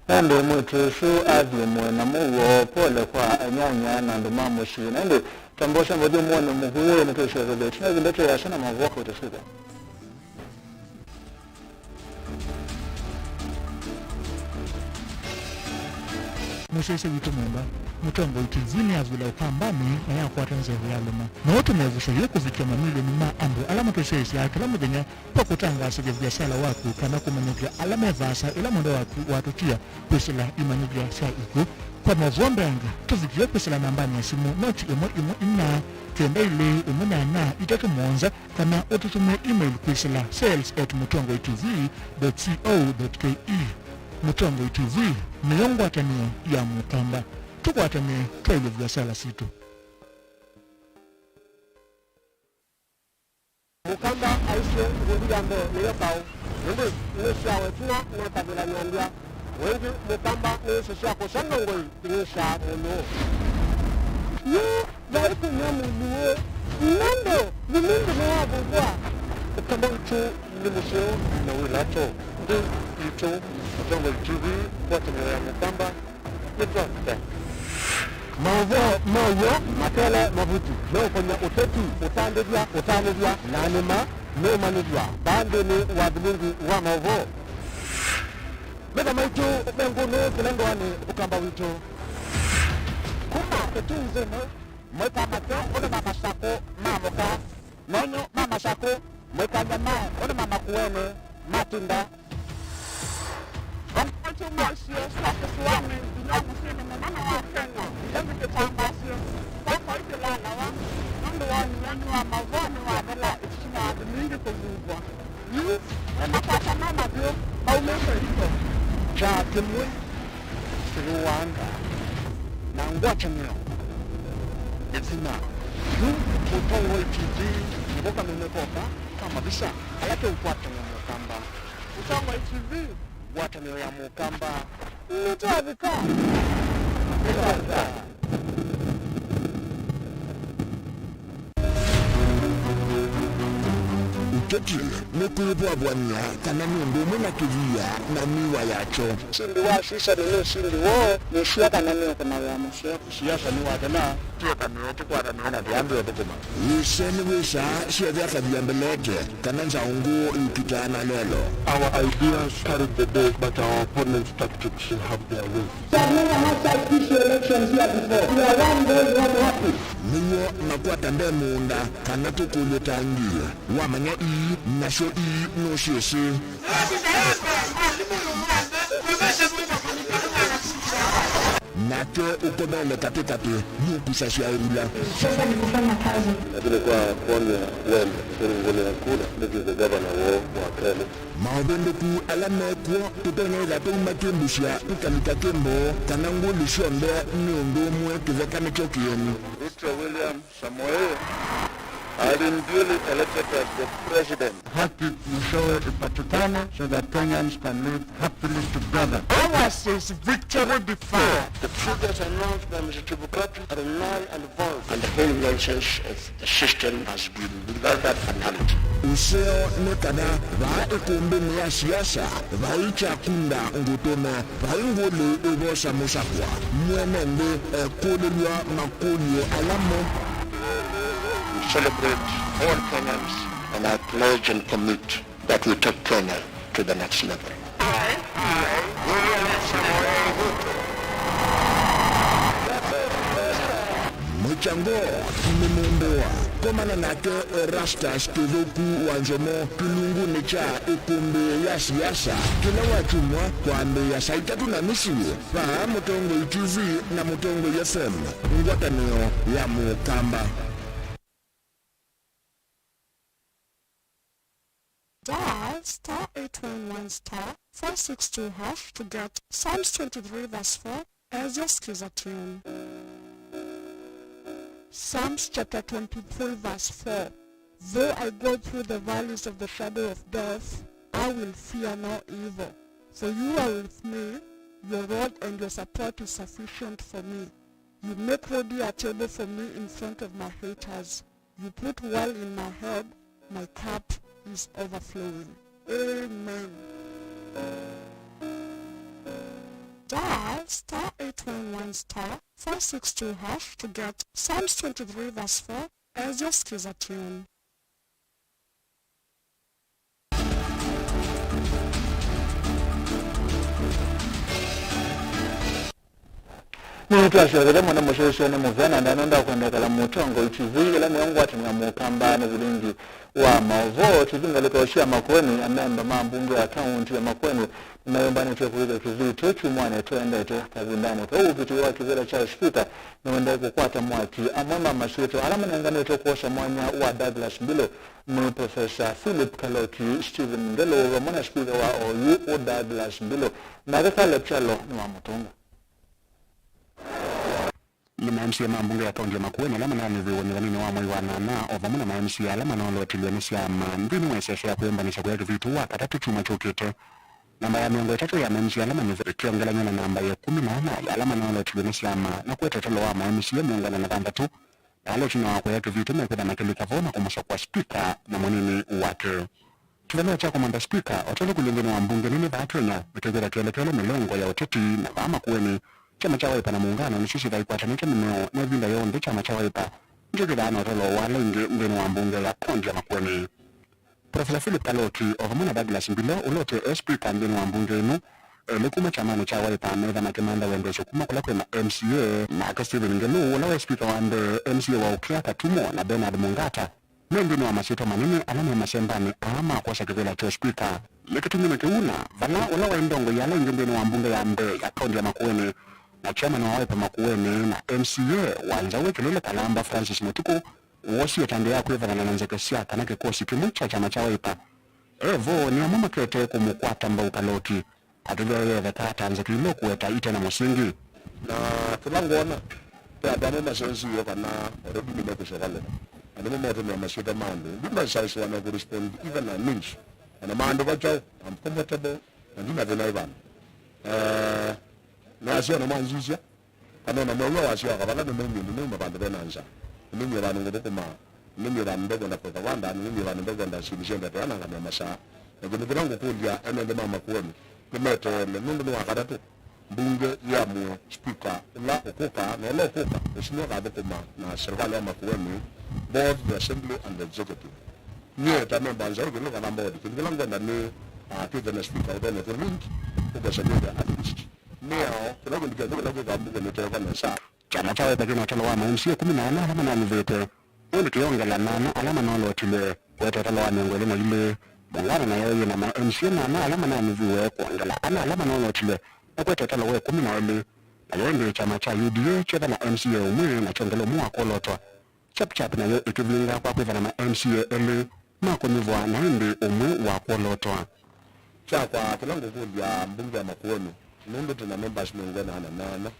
Nũndũ mwĩĩtu ũsu athũmũe na mũuo, pole kwa anyanya na andũ ma mũsyĩ. Na ĩndĩ twambosa mũthya mwone mũkũyũ, nĩtũsyothele ĩtina ĩvinda tũyasya na maũvoo kwa tũsitha. Mũsyaĩĩsya witũ mwendwa, Mũtongoi T V nĩyavw'ĩla Ũkambanĩ na yakwata nzeve ya lũma. No ũtũme ĩvuso yĩĩ kũvikĩa mamilioni ma andũ ala matũsyaĩĩsyaa kĩla mũthenya kwa kũtangaasĩthya viasala waku kana kũmanyĩthya ala me vaasa ĩla mwendwa waku watũtia kwĩsĩla imanyĩthya sya ikw'ũ. Kwa maũvoo mbeange, tũvikĩe kwĩsĩla nambanĩ ya simũ noti ĩmwe ĩmwe inya kenda ilĩ ĩmwe nyanya itatũ mũonza, kana ũtũtũmĩe email kwĩsĩla sales at mũtongoi T V dot co dot K E. Mũtongoi T V nĩyo ngwatanĩo ya Mũkamba. Tũkwatanĩe twaĩlye viasala sitũ. Mũkamba aisye, ngũthi ya mbee nĩyo kaũ, ĩndĩ nĩ sya ĩtina nĩkavĩla nyambya. Ĩngĩ Mũkamba nĩ ĩsĩ sya kũsya ndongoi inyusaa mũlũũ. Yu vai kũnywa mũlũũ, nũndũ Vimindi nĩwavuvwa. Ũkamba witũ nĩ mũseo na wĩ lato. Nthĩ itũ, Mũtongoi T V, ngwatanĩo ya Mũkamba, nĩtwavika. Maũvoo ma w'o, makele, mavuti meũkony'a ũteti, ũtandĩthya, ũtanĩthya, na nĩma meũmanyĩthw'a vaa nthĩnĩ wa vilingi wa maũvoo. Metho maitũ me ngũnũ kĩla ndũanĩ, Ũkamba witũ. Kuma ĩtunzĩnĩ, mũika matũ ũnĩ ma Masakũ ma mũka, menyu ma Masakũ, mũika nyama ũnĩ ma Makueni ma tinda. Andũ maitũ ma isio sya kĩsũanĩ nginya mũsyĩnĩ mũnene wa Kenya, ĩndĩ kĩtangaasyo kya kwaĩ kĩlalawa nũndũ woni wenyu wa maũvoo nĩwathela ĩtina wa Vimindi kũvuvwa. Yu nĩ makwata ma mathyũ maumĩte iko. Kyaa kĩmwe ĩũaanga na ngwatanĩo ĩthima. Yu Mũtongoi T V nĩko kameme koka ka mavisa ala keũkwatany'a Mũkamba. Mũtongoi T V, ngwatanĩo ya Mũkamba. Nĩtwavika. Nĩtwavika. Ũteti nĩ kwĩvwavw'any'a kana nĩ ũndũ ũmwe na kĩvia na mĩw'a yakyo. Sindi wa Sisani nĩ sindi woo, nĩsya kana nĩũkũna wĩa mũseo. Siasa nĩ wa kana, ti ũkanĩe, tũkwatanĩe na kĩambĩo thũkũma. Wĩsĩ nĩwĩsaa syethe akavia mbelete, kana nzaũ ngũũ ĩũkitaa na lelo. Our ideas carry the day, but our opponents' tactics have their way. I've never had such fishy elections here before. We are one going home happy. Nĩw'o makwata nde mũũnda, kana tũkũlye tangi. Wamanya ii, nasyo ii nũsyĩsĩ. Nake ũkothele katĩ katĩ, nũkusasya ĩvula. Sasa ni kufanya kazi. Lakini kwa kuonea wema, kũrũngũlĩa kura, nĩtw'ĩke gavana woo wa kelĩ. Maũvĩndũku ala me kw'o tũtonya ĩtha twauma kĩmbusya tũkalika kĩmboo, kana ngũlĩ syonthe nĩ ũndũ ũmwe kĩtheka nĩkyo kĩeni. Ruto William Samoei has been duly elected as the president. Haki mwishowe ipatikane so that Kenyans can live happily together. Ours is victory before. The figures announced by Mister Chebukati are null and void, and the whole nonsense of the system has been blundered and humped. Ũseo nĩ kana vaa ĩkũmbĩnĩ ya siasa vai kyakunda ngũtũme. Vai ngũlĩ ĩvosa mũsakwa, mwene nthĩ ekũlĩlw'a makũlyo ala mo. We celebrate all Kenyans and I pledge and commit that we take Kenya to the next level. Mũkyango nĩ mũmbũa. Komana nake Erastus Kĩthũku wa Nzomo kĩlungunĩ kya ĩkũmbĩ ya siasa kĩla wakyumwa kwambĩĩa saa itatũ na nusu. Vaa Mũtongoi T V na Mũtongoi F M, ngwatanĩo ya Mũkamba. Dial star eight one one star four six two hash to get Psalms twenty-three verse four as your skiza tune. Psalms chapter twenty-three verse four. Though I go through the valleys of the shadow of death, I will fear no evil, for you are with me, your rod and your support is sufficient for me. You make ready a table for me in front of my haters. You put oil in my head, my cup is overflowing. Amen. Dial star eight one one star four six two hash to get Psalms twenty-three verse four as your skiza tune. Twasyoketea mũno mũsyaĩĩsya nĩ mũvea na ndanenda kwendekela Mũtongoi T V, ĩla nĩyo ngwatanĩo ya Mũkamba nĩ vilingi wa maũvoo. T V ngalĩko sya Makueni, amemba ma mbunge ya kaunti ya Makueni nĩmayũmbanĩtye kũĩthya tũthitũ kyumwanĩ tũendete. Kavindanĩ kau, ũkiti wa kĩvĩla kya spika nĩũendee kũkwata mwaki. Amwe ma masyĩtwa ala manenganĩtwe kwosa mwanya wa Douglas Mbilu nĩ Professor Philip Kaloki, Stephen Ngelo vamwe na spika wa oyu Douglas Mbilu, nake Caleb Kyalo nĩ wa Mũtũngũ. Nĩ ma M C A ma mbunge ya kaunti ya Makueni ala mananĩviwe mũthenyanĩ wa mwei wa nana, o vamwe na ma M C A ala manoolotilw'e nĩ syama nthĩnĩ wa ĩsese ya kwĩyũmbanĩsya kũya kĩthitũ wa katatũ kyumwa kyũkĩte. Namba ya mĩongo ĩtatũ ya ma M C A ala manyĩviwe ĩkĩongelany'a na namba ya ĩkũmi na ana ya ala manoolotilw'e nĩ syama, na kũete ũtalo wa ma M C A mĩongo ĩna na thanthatũ na ala ĩtina wa kũya kĩthitũ mekwĩtha makĩlika vo na kũmũsakũa spika na mũnini wake. Kĩvalũa kya kũmantha spika, o ta ũla kũlĩ nthĩnĩ wa mbunge nene vaa Kenya, nĩkĩkwĩtha kĩelekele mĩlongo ya ũteti, na vaa Makueni, kyama kya Wiper na Muungano nĩsyo syĩthaa ikwatanĩte mĩmeo, na ĩvinda yonthe kyama kya Wiper nĩkyo kĩthaa na ũtalo wa ala aingĩ nthĩnĩ wa mbunge ya kaunti ya Makueni. Professor Philip Kaloki, o vamwe na Douglas Mbilu, ũla ũte e spika nthĩnĩ wa mbunge ĩno, elĩ kuma kyamanĩ kya Wiper metha makĩmantha wendo ũsu kuma kũla kwĩ ma M C A, nake Stephen Ngelu, ũla waĩ spika wa mbee, M C A wa Ũkĩa Katumo, na Bernard Mungata, me nthĩnĩ wa masyĩtwa manene ala me masembanĩ aa ma kwosa kĩvĩla kya ũspika. Nĩ kĩtumi nĩ kĩu na vala ũla waĩ ndongoi ya ala aingĩ nthĩnĩ wa mbunge ya mbee ya kaunti ya Makueni na chairman wa Wiper Makueni na M C A wa Nzaũ Kĩlĩle Kalamba Francis Mũtukũ woosie ĩtambya ya kwĩthana na nzeke sya kana kĩkosi kĩmwe kya kyama kya Wiper e vo, nĩ amwe makete kũmũkwata mbau Kaloki. Atũthĩa yetheka ta nzeke ila ũkũweta ite na mũsingi. Na kĩla ngwona, ve andũ amwe masenziw'e kana already nĩmekũsyoka leva. Na nĩmo metũmĩa masyĩtwa ma andũ. Ndimbasaisiwa na kũrespond even a news. Ona maandĩko kyaũ, I'm comfortable, na ndina thĩna ĩvana. Eh, nasya na manzisya, kana ona mwau wasyoka vala nĩmaumie, nĩmauma vandũ vena nza. Nĩmaumie vandũ ngũthũkũma. Nĩmĩe vandũ ndekwenda kũka vanda, nĩmĩe vandũ ndekwenda syĩndũ syonthe tũyanangamĩa masaa. Na kĩndũ kĩla ngũkũlya ene nthĩ ma Makueni nĩmeteele, nũndũ nĩ wa katatũ mbunge yĩamũe spika ũla ũkũka, na ũla ũkũka ũsu nĩwe ũkathũkũma na serikali ya Makueni, both the assembly and the executive. Nyie ta memba Nzaũ Kĩlĩle Kalamba ward, kĩndũ kĩla ngwenda nĩ, ah, twĩthe na spika ũtonya kũringi, ũkesa kwĩthĩa at least mĩao, kĩla kĩndũ kĩothe kĩla kwĩka mbunge nĩteka nesa. Kyama kya Wiper kĩna ũtalo wa ma M C A ĩkũmi na ana ala mananĩvĩte, ĩndĩ kĩyongela na ana ala manoolotilwe, kũete ũtalo wa mĩongo ĩlĩ na ilĩ. Mũngano nayo yĩna ma M C A na ana ala mananĩviwe, kwongela ana ala manoolotilwe, na kũete ũtalo wa ĩkũmi na elĩ. Nayo ĩndĩ kyama kya U D A kyetha na M C A ũmwe na kyongela ũmwe wa kwolotwa. Chap Chap nayo ĩkĩvinga kwa kwĩthana ma M C A elĩ ma kũnyuvwa na ĩndĩ ũmwe wa kwolotwa. Kyakwa kĩla ngũkũlya mbunge ya Makueni, nũndũ twĩ na members mĩongo ĩna na nana,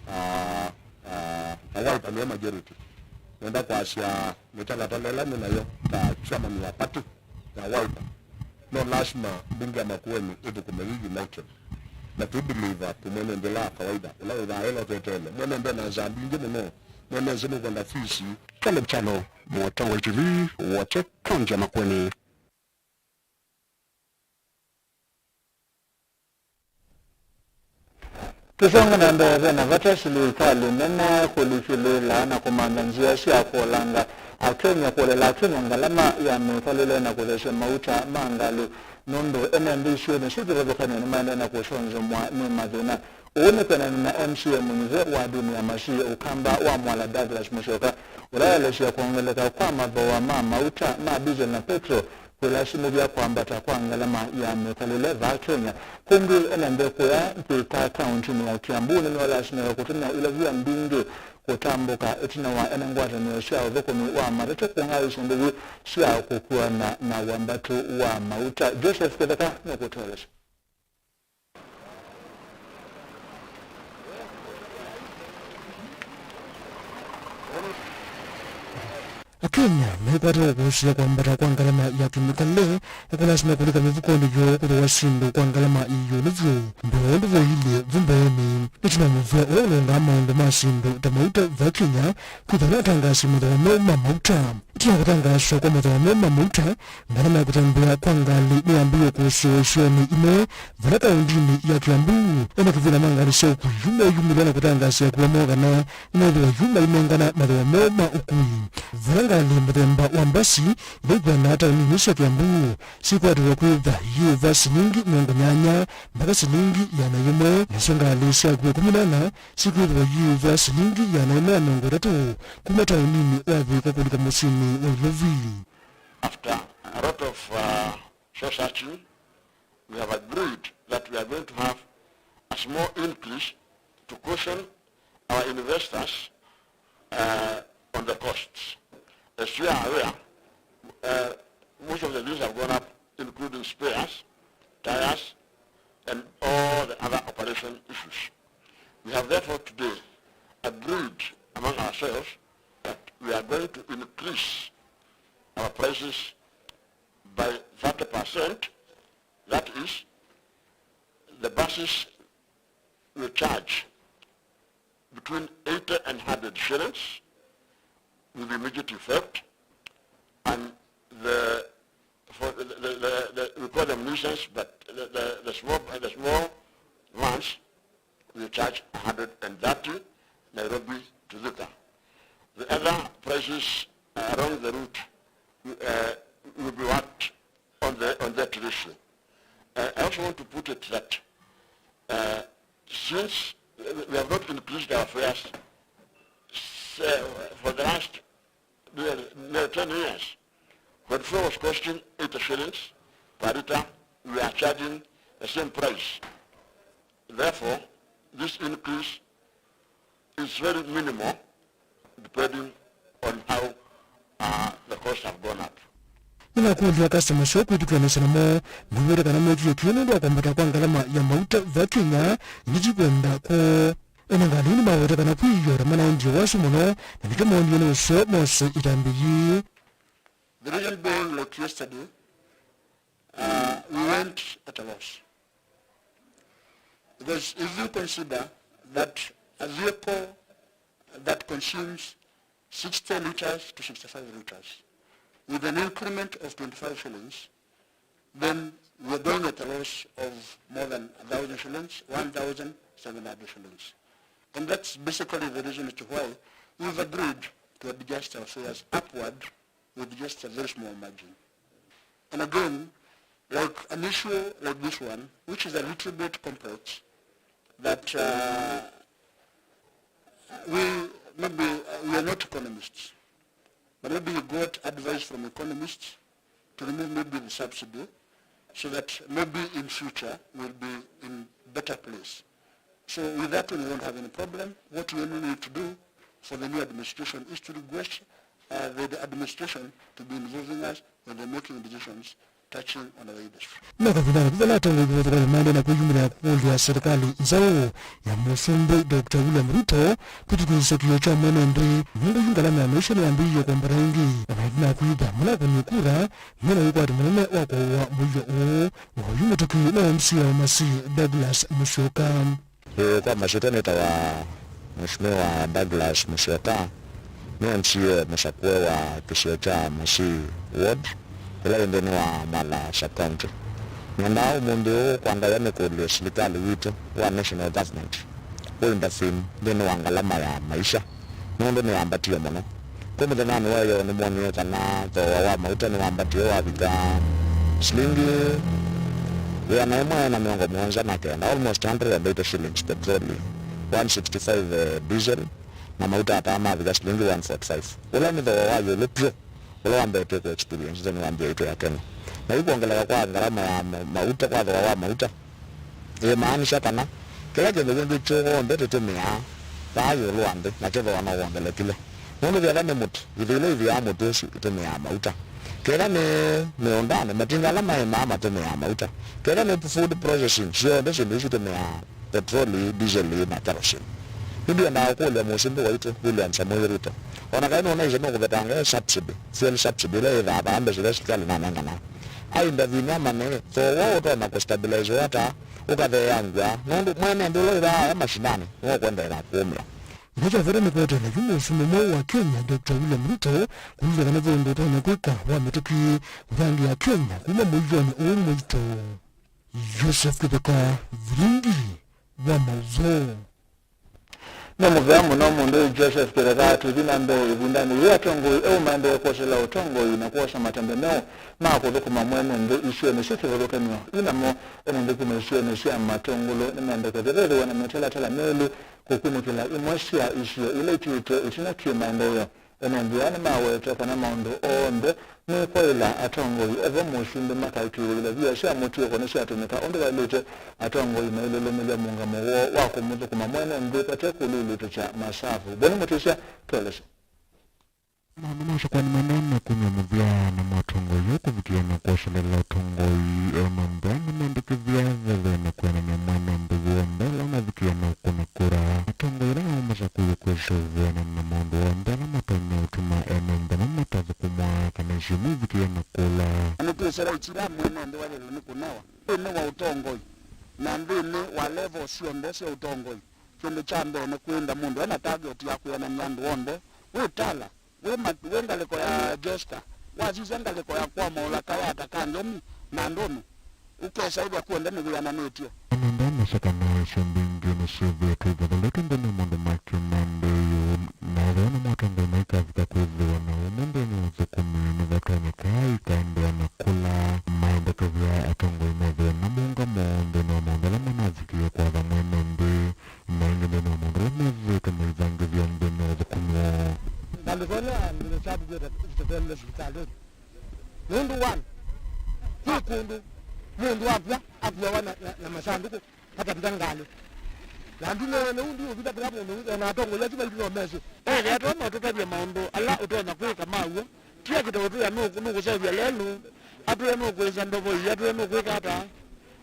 ah, ah, na Wiper nĩyo majority, nenda kwasya mĩtalatala ĩla nĩ nayo ta chairman wa party ya Wiper, no lasima mbunge ya Makueni ĩthũkũme yĩ united. Na twĩ believer twĩ mwene nthĩ la kawaida, ũla wĩthaa ĩla ũteteele. Mwene nthĩ na nzaa mbingĩ mũno, mwene nzĩ nũkwenda fees. Caleb Kyalo, Mũtongoi T V, Wote, kaunti ya Makueni. Tũsonge na mbee, ve na vata silikalĩ nene kũlikĩlĩĩla na kũmantha nzĩa sya kũolanga Akenya, kũolela Akenya ngalama ya mĩkalĩle na kũthesya mauta ma ngalĩ, nũndũ ene nthĩ isu nĩsyo kĩvathũkany'o nĩmaendee na kũsonzomwa nĩ mathĩna. Ũu nĩ kwĩanana na M C A mũnyuve wa ndini ya Masiĩ Ũkamba wa Mwala Douglas Musyoka, ũla waelesya kwongeleka kwa mathooa ma mauta ma diesel na petrol kũilasimĩthya kwambata kwa ngalama ya mĩkalĩle vaa Kenya. Kũngĩ, ene nthĩ kũya Thika kauntinĩ ya Kiambu nĩmewalasimĩka kũtũmĩa ilovia mbingĩ kũtambũka ĩtina wa ene ngwatanĩo sya ũthũkũmi wa matatũ kũng'aĩĩsya ndĩvi sya kũkuana na wambatũ wa mauta. Joseph Kĩtheka nũkũtũelesya. Akenya mekwata ũkũsĩĩa kwambata kwa ngalama ya kĩmĩkalĩle, na kũlasima kũlika mĩvukonĩ yoo kũthooa syĩndũ kwa ngalama ĩ ĩũlũ vyũ. Ndũũ ũndũ voilyĩ vu mbeenĩ, nĩ ĩtina mũvea ũla ũlũngaa maũndũ ma syĩndũ ta mauta vaa Kenya, kwĩthwa nĩwatangaasya mathooa meũ ma mauta. Ĩtina wa kũtangaaswa kwa mathooa meũ ma mauta, ngalama ya kũtembea kwa ngalĩ nĩyambĩĩe kũsĩĩwa isionĩ imwe, vala kaũndinĩ ya Kiambu, ene kĩvĩla ma ngalĩ sya ũkui yu meyumĩlya na kũtangaasya ekuwa moo kana nĩmethĩwa yu mainengana mathooa meũ ma ũkui. Vala ngalĩ Ngalĩ mũthemba wa mbasi ila ikwenda taoninĩ sya Kiambu sikwatĩtwe kwĩtha iyĩva silingi mĩongo nyanya mpaka silingi ĩana yĩmwe, nasyo ngalĩ sya kw'o ĩkũmi na ĩna sikwĩthĩwa iyĩva silingi ĩana yĩmwe na mĩongo ĩtatũ kuma taoninĩ wa Thika kũlika mũsyĩnĩ wa Ilovi. After a lot of, uh, soul searching, we have agreed that we are going to have a small increase to caution our investors, uh, on the costs. As you are aware, uh, most of the things have gone up, including spares, tires, and all the other operation issues. We have therefore today agreed among ourselves that we are going to increase our prices by thirty percent, that is, the buses will charge between eighty and hundred shillings with immediate effect, and the, for the, the, the, the, we call them nuisance, but the, the, the small, the small vans, we charge a hundred and thirty Nairobi to Thika. The other prices, uh, along the route, uh, will be worked on the, on that ratio. Uh, I also want to put it that, uh, since we have not increased our fares, s-, uh, for the last nearly, nearly ten years, when fuel was costing eighty shillings per litre, we are charging the same price. Therefore, this increase is very minimal depending on how, uh, the costs have gone up. Nĩnakũlya customer show kwĩtũkĩanĩsya namo, nĩwĩte kana mekie kĩĩ nũndũ wa kwambata kwa ngalama ya mauta va Kenya, ĩndĩ ti kwenda kwoo. Ene ngalĩ nĩmaweta kana kwĩ ĩyoo na manaendie wasyo mũno, na nĩkyo moonie nĩ ũseo mose ĩtambĩ yĩĩ. The reason being, like yesterday, uh, we went at a loss. Because if you consider that a vehicle that consumes sixty liters to sixty-five liters, with an increment of twenty-five shillings, then we are going at a loss of more than a thousand shillings, one thousand seven hundred shillings. And that's basically the reason as to why we've agreed to adjust our fares upward with just a very small margin. And again, like an issue like this one, which is a little bit complex, that, uh, we maybe, uh, we are not economists, but maybe we got advice from economists to remove maybe the subsidy, so that maybe in future we'll be in better place. So with that one, we don't have any problem. What we only need to do for the new administration is to request, uh, the, the administration to be involving us when they're making decisions touching on our industry. Na kavindanĩ kau vala atongoi kũvĩtũka nĩmaendee na kwĩyumĩlya kũkũlya serikali nzaũ ya Mũsumbĩ Doctor William Ruto kwĩtĩkĩlĩsya kĩĩo kya mwene nthĩ, nũndũ yu ngalama ya maisha nĩyambĩĩie kwambata ĩngĩ, na maendee na kwĩtha malakonĩ kura mena ũkwati mũnene wa kũawa mũio ũũ wa oyu mĩtũkĩ na M C A wa Masii Douglas Musyoka. Ĩĩ, kwa masyĩtwa nĩtawa Mheshimiwa Douglas Musyoka, nĩ M C A mũsakũe wa kĩsio kya Masii Ward, ĩla yĩ nthĩnĩ wa Mwala Sub-County. Nĩendaa ũmũnthĩ ũũ kwangaw'a nĩkũlye silikalĩ witũ wa National Government kũ intervene nthĩnĩ wa ngalama ya maisha, nũndũ nĩyambatie mũno. Kwĩ mũthenyanĩ wa ĩyoo nĩmwonie kana thooa wa mauta nĩwambatie wavika silingi ĩana ĩmwe na mĩongo mũonza na kenda, almost hundred and eighty shillings petroli, one sixty-five, eh, diesel, na mauta ataa mavika silingi one forty-five, ũla nĩ thooa wa ĩũlũ vyũ ũla wambĩĩe twĩ kũ experience nthĩnĩ wa nthĩ yaitũ ya Kenya. Na yu kwongeleka kwa ngalama ya ma-, mauta, kwa thooa wa mauta, ĩmaanisha kana kĩla kĩndũ kĩngĩ kyonthe tũtũmĩaa vaa ĩũlũ wa nthĩ, nakyo thooa no wongelekile. Nũndũ kethwa nĩ mũtĩ, ithĩ ila ivĩaa mũtĩ ũsu itũmĩaa mauta. Kethwa nĩ mĩũndanĩ, matinga ala maĩmaa matũmĩaa mauta. Kethwa nĩ food processing, syonthe syĩndũ isu itũmĩaa petroli, ndiseli, na kerosene. Yu ndwendaa ũkũlya Mũsumbĩ waitũ William Samoei Ruto, o na kaĩ nũnaisye nũkũvetanga e subsidy, fuel subsidy, ĩla yĩthaa vaa mbesa ila silikalĩ nanengana. Aindavini amanye thooa ũtonya kũstabilize ata ũkatheeangw'a, nũndũ mwene nthĩ ũla wĩ vaa e mashinani nĩwe ũkwendeea kũũmĩa. Ndeto ya vata nĩ kũeteela yu Mũsumbĩ mweũ wa Kenya, Doctor William Ruto, kũlilya kana ve ũndũ ũtonya kwĩka wa mĩtũkĩ kũthangĩĩa Kenya kuma mũioni ũũ mũito. Joseph Kĩtheka, Vilingi wa Maũvoo. Nĩ mũvea mũno mũndũ Joseph Kĩtheka. Tũthi na mbee ĩvindanĩ yĩĩ, atongoi eũ maendee kwoselela ũtongoi na kwosa matembe meũ ma kũthũkũma mwene nthĩ isionĩ syĩ kĩvathũkany'o. Yu namo, ene nthĩ kuma isionĩ sya Matũngũlũ nĩmendekethya vethĩwe na mĩtalatala mĩelu kũkunĩkĩla imwe sya isio ila itiĩtwe ĩtina kĩ-maendeeo. Ene nthĩ aa nĩmaweta kana maũndũ onthe nĩ kwaĩla atongoi, evo mũsumbĩ makaĩkĩĩthya viasya mũtiũko nĩsyatũmĩka ũndũ waĩlĩte. Atongoi mailũlũmĩlya mũũngamo woo wa kũmũthũkũma mwene nthĩ vate kũlulutĩkya masavu. Boni Mũtĩsya, tũelesye. Maũndũ ma ũsakũani maendee na kumya mũvea, namo atongoi eũ kũvikĩa na kwoselela ũtongoi. Ene nthĩ aa nĩmendekethya vethĩwe na kwĩanana mwene nthĩ w'onthe ũla ũnavikĩa na ũkũna kura. Atongoi ala eũ masakũiwe kwĩsũvĩana na maũndũ onthe ala matonya ũtuma ene nthĩ amwe matathũkũmwa kana isio ivikĩe na kũla. Na nĩtwĩsĩ raiti ila mwene nthĩ waĩlĩte nĩ kũnewa nthĩnĩ wa ũtongoi na nthĩnĩ wa level syonthe sya ũtongoi. Kĩndũ kya mbee nĩ kwĩnda mũndũ ena target ya kwĩanany'a andũ onthe, wĩ tala, wĩ ma-, wĩ ngalĩko ya Jester, wasisya ngalĩko ya kwa Maũlaka ya Takangeni na Ndũnũ, ũkesa ĩthya kw'onthe nĩwĩananĩtye. Ene nthĩ aa masakũanĩsye mbingĩ nĩsyĩthĩĩtwe ivathũlĩtwe nthĩnĩ wa maũndũ ma kĩ-maendeeo, na ethĩwa nĩmo atongoi maikavika kwĩthĩwa na ũmwe nthĩnĩ wa ũthũkũmi, nĩvatonyeka ikaendeea na kũla. Maendekethya atongoi methĩwe na mũũngamo nthĩnĩ wa maũndũ ala manavikĩie kwatha mwene nthĩ. Na ĩngĩ nthĩnĩ wa maũndũ ala methĩĩtwe maithangĩthya nthĩnĩ wa ũthũkũmi woo. Ngalĩko ĩno ya nthĩ nĩkyavukĩte ĩteteele sivitalĩnĩ. Nũndũ wa kwĩ kũndũ mũndũ akw'a, akw'awa na, na, na masandũkũ atavika ngalĩ. Na ndineene ũndũ ũvika kĩla mũndũ, o na atongoi asu maitũ no mesĩ. Ethĩa tũtonya ũtũtavya maũndũ ala ũtonya kwĩka ma w'o, tia kĩtoo twĩa nũkũ-, nũkũseũvya lelũ, atwĩe nũkũĩsa ndovoi, atwĩe nũkwĩka ata.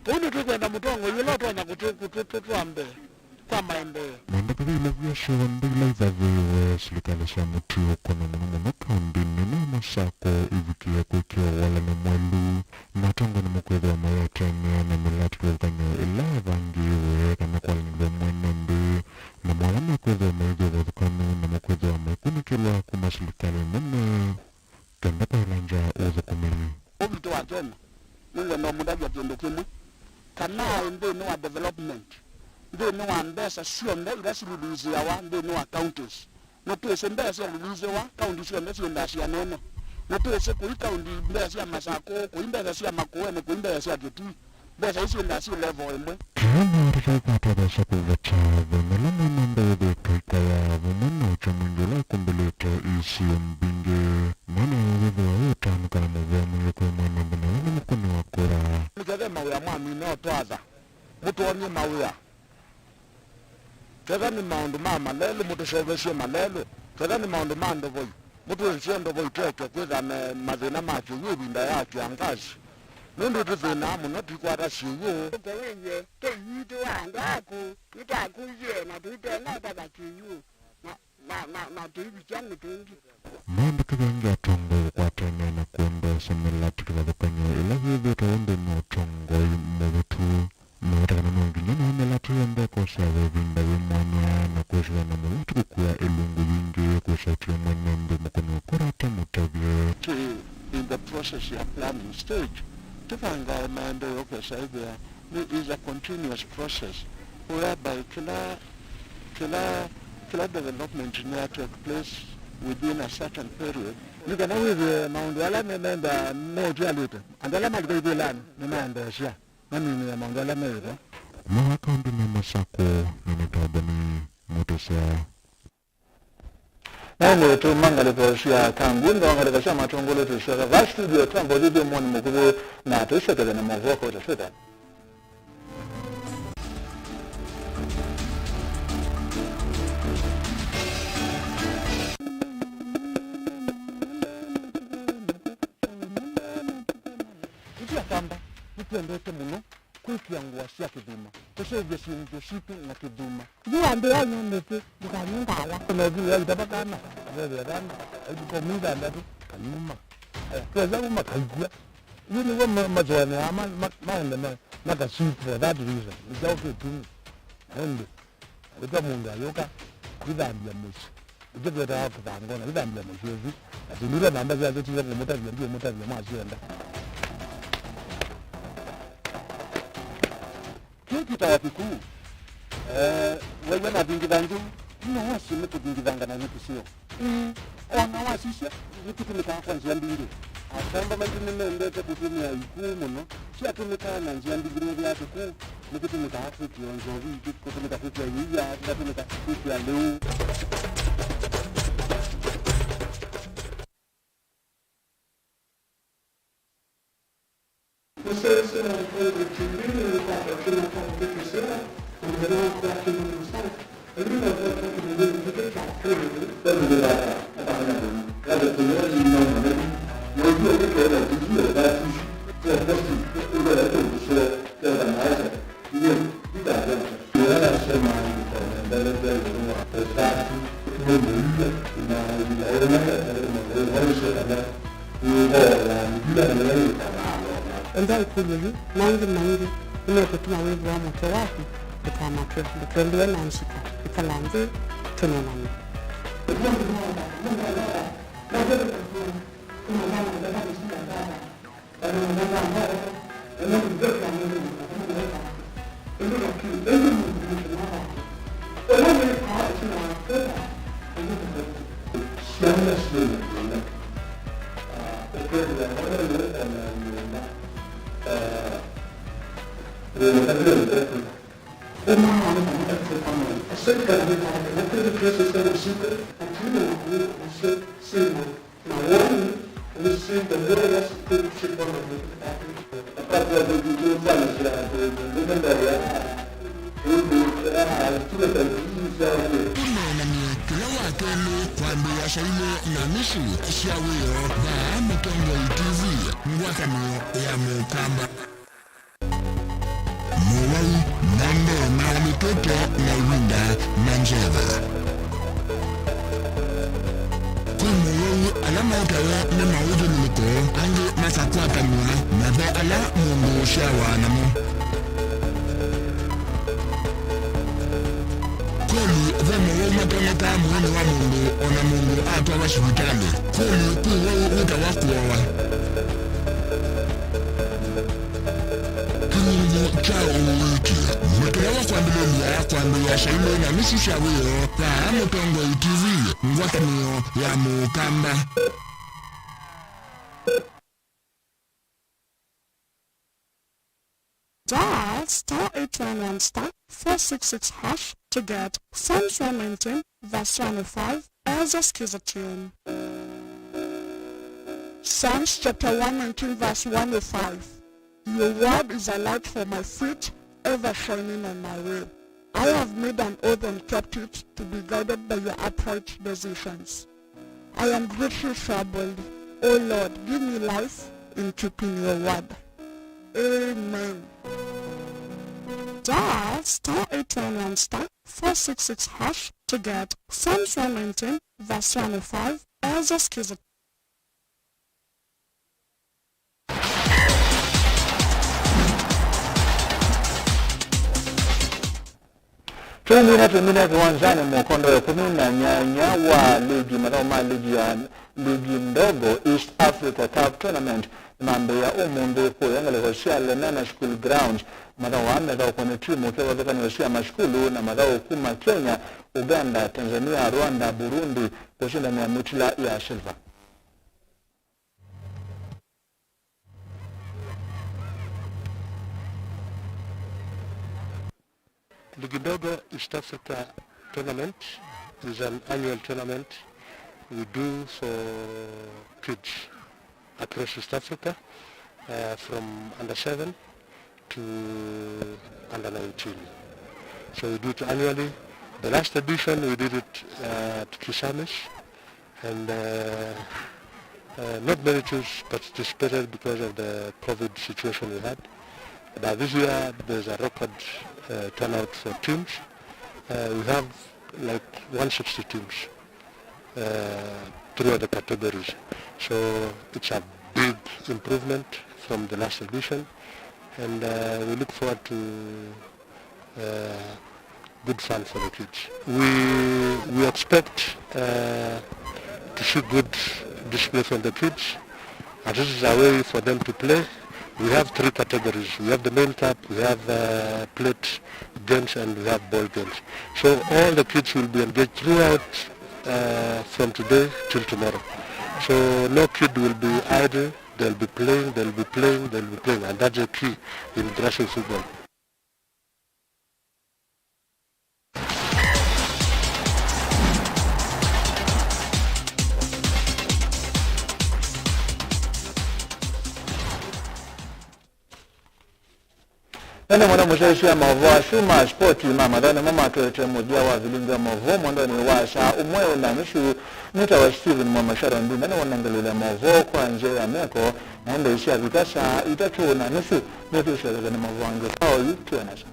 Kwoou nĩtwĩkwenda mũtongoi ũla ũtonya kũtũ-, kũtũ-, tũtwaa mbee kwa maendeeo. Maendekethyo ila vyasyo nthĩ ila ithavĩĩwe silikalĩ sya mũtiũko, na mũno mũno kaũndĩnĩ nene ya Masakũ, ivikĩe kwĩkĩwa walany'o mwelu, na atongoi nĩmekwĩthĩwa mayĩatĩanĩa na mĩlatikĩlũthũkany'o ĩla yavangĩĩwe kana kwalanĩlw'a mwene nthĩ, namo ala mekwĩthĩwa maithyĩ ũvathũkanu nĩmekwĩthĩwa maikunĩkĩlwa kuma silikalĩ nene kenda kwaĩlangya ũthũkũmi. Ũvitũ wa Kenya, nĩngwenda ũmũtavya kĩndũ kĩmwe, kana aĩ nthĩnĩ wa development, nthĩnĩ wa mbesa syonthe ila sililiisĩawa nthĩnĩ wa counties, nĩtwĩsĩ mbesa syaliliisĩwa kaunti syonthe syĩndaa syianene. Nĩtwĩsĩ kũi kaunti mbesa sya Masakũ, kũi mbesa sya Makueni, kũi mbesa sya Kitui. Mbesa isu syĩndaa syĩ level ĩmwe. Kĩĩ nĩ watatai kwatethasya kũveta thĩna ũla mwene nthĩ wĩthĩĩtwe aikaya vamwe na ũkya mwingĩ ũla ũkumbĩlĩte isio mbingĩ. Mwene ũũ wĩthĩwa wĩ ũtanu kana mũvea mwingĩ kwĩ mwene nthĩ na ũla nĩ mũkũni wa kura. Nĩkethĩa mawĩa mwamina ũtwatha, mũtwony'e mawĩa. Kethwa nĩ maũndũ ma malelũ, mũtũseũvĩsye malelũ. Kethwa nĩ maũndũ ma ndovoi, mũtwĩsye ndovoi tweke kwĩthwa na mathĩna ma kĩw'ũ ĩvinda ya kĩangasi. Nũndũ tũthĩnaa mũno tũikwata syĩw'ũ. Ũkewĩw'e, tũiitũ wa andũ aku nĩtwakũie na tũitena ũtava kĩw'ũ na, na, na, na tũivikya mĩtũngi. Maendekethyo angĩ atongoi kũkwatene na kwondoesya mĩlati kĩvathũkany'o ĩla yĩthĩĩtwe nthĩnĩ wa ũtongoi mũvĩtu. Maweta kana no nginya nao mĩlati yonthe ĩkoseawa ĩvinda yĩ mwanya na kwĩsĩla na mũlati kũkua ĩlungu yingĩ kwĩsya ũtw'e mwene nthĩ mũkũni wa kura atamũtavye. Twĩ in the process ya planning stage. Tũvangae maendeeo kwĩsa ĩthĩa nĩ is a continuous process whereby kĩla, kĩla, kĩla development nĩ ya take place within a certain period. Nĩ kana wĩthĩe maũndũ ala me, menda metw'alĩte, andũ ala malika ivĩlanĩ nĩmaendeesya maminĩe maũndũ ala meĩvo. Kuma wa kaũndĩnĩ ya Masakũ, nĩnĩtambwa nĩ Mũtĩsya. Na ĩndĩ tuma ngalĩko sya Kangundo, ngalĩko sya Matũngũlũ tũisyoka va studio, twamba ũthyũthyũ mwoni mũkuvĩ na tũisyokethya na maũvoo kauta twĩthane. Ithyĩ Akamba nĩtwendete mũno kwĩkĩa ngũa sya kĩthuma, kũseũvya syĩndũ sitũ na kĩthuma. Yu andũ aa nũndĩkĩ ndũkanywe ndawa? Ona ũthi wĩa itava kana, vethĩa kana, aitũkomĩ ithandatũ, kayuma. Aya, kesa uma kaikw'a. Yu nĩw'o ma-, masũanĩaa ma-, ma-, maende ma-, makaswip for that reason. Nĩ kyaũ kĩtumi? Ĩndĩ, ĩtwa mũndũ ayũka, kwĩthambya mũsyĩ. Ĩtũ twĩtawa kĩthangona, kwĩthambya mũsyĩ ũsu. Na syĩndũ ila namba syasyo tisa kũmũtavya, ndiũmũtavya mwasyenda. Kĩu kĩtawa kĩkuu. Eh, wew'a na vingithanju, Nĩ wasye nĩtũthingithanga na nĩ kĩseo. Ĩĩ, o na wasisya, nĩtũtũmĩkaa kwa nzĩa mbingĩ. Akamba maitũ nĩmendete kũtũmĩa ikuu mũno. Syatũmĩkaa na nzĩa mbingĩ. Nĩwĩthĩaa kĩkuu nĩkĩtũmĩkaa kwĩkĩa nzovi, kĩtũmĩka kwĩkĩa ĩia, kĩkatũmĩka kwĩkĩa lĩu. Mũseo ũsu wa Mwanza T V nĩwĩkwatwa kĩmwe kwa mũthĩ kĩseo, na mũthenya wa kwakĩlwa mũsa. Enda ĩkũlyo yĩu, maũndũ maingĩ nĩmekũtuma wĩthĩwa mũtwe waku ndũkamatwe, ndũkendwe na nzika. Ĩkala nthĩ, tũneenany'e. Syana syĩ na thĩna. Ah, ũkethĩa mwana nĩ na nyũmba. Ah, thĩna ta thĩna. Tũneenany'e kĩla wa kelĩ kwambĩĩa saa ilĩ na nusu sya wĩoo vaa Mũtongoi T V, ngwatanĩo ya Mũkamba. Mowau ma mbee maũlĩkĩte na ĩvinda na nzeva. Kwĩ mowau ala maũtawe nĩ maũthyũlũlũko, angĩ makakwatanw'a, na ve ala mũndũ ũsyawa namo. Kweli, ve mowau matonekaa mwĩĩnĩ wa mũndũ o na mũndũ atwawa sivitalĩ. Kweli, kwĩ wau wĩtawa kũowa. Kĩnyunyũ kya ũiiti nĩ kĩla wa kwambĩlĩlya kwambĩĩa saa ilĩ na nusu sya wĩoo vaa Mũtongoi T V, ngwatanĩo ya Mũkamba. Dial star eight one one star four six six hash to get Psalms one nineteen verse one oh five as a Skiza tune. Psalms chapter one nineteen verse one oh five. Your word is a light for my feet, ever shining on my way. I have made an oath and kept it, to be guided by your upright decisions. I am greatly troubled. O Lord, give me life in keeping your word. Amen. Dial star eight one one star four six six hash to get Psalms one nineteen verse one oh five as a Skiza. Tũimina, tũimina kĩwanzanĩ mũkondo wa ĩkũmi na nyanya wa ligi, mathaũ ma ligi ya ligi ndogo East Africa Cup Tournament nĩmambĩĩa ũmũnthĩ kũya ngalĩko sya Lenana School Ground. Mathaũ aa methaũkwa nĩ timu kĩvathũkany'o sya masukulu na mathaũ kuma Kenya, Uganda, Tanzania, Rwanda, Burundi kũsindanĩa mĩtila ya silver. Ligi Ndogo East Africa Tournament is an annual tournament we do for kids across East Africa, uh, from under seven to under nineteen. So we do it annually. The last edition we did it, uh, at Kisamis. And, uh, uh, not many teams participated because of the COVID situation we had. But this year, there's a record, uh, turnout for teams. Uh, we have, like, one sixty teams, uh, throughout the categories. So it's a big improvement from the last edition, and, uh, we look forward to uh, good fun for the kids. We, we expect, uh, to see good display from the kids, as this is a way for them to play, We have three categories. We have the main cup, we have, uh, plate games, and we have ball games. So all the kids will be engaged throughout, uh, from today till tomorrow. So no kid will be idle. They'll be playing, they'll be playing, they'll be playing, and that's the key in grassroots football. Na nĩ mũno mũsyaĩĩsya maũvoo asu ma spoti ma mathaũ nĩmo matũetee mũthya wa vilingi wa maũvoo mwendonĩ wa saa ũmwe na nusu. Nĩtawa Stephen Mwamasaro Ndunda nĩwonangalĩle maũvoo kwa nzĩa ya meko, na ĩndĩ syavika saa itatũ na nusu nĩtũsyathela nĩ maũvoo angĩ kwa oyu twĩanasa.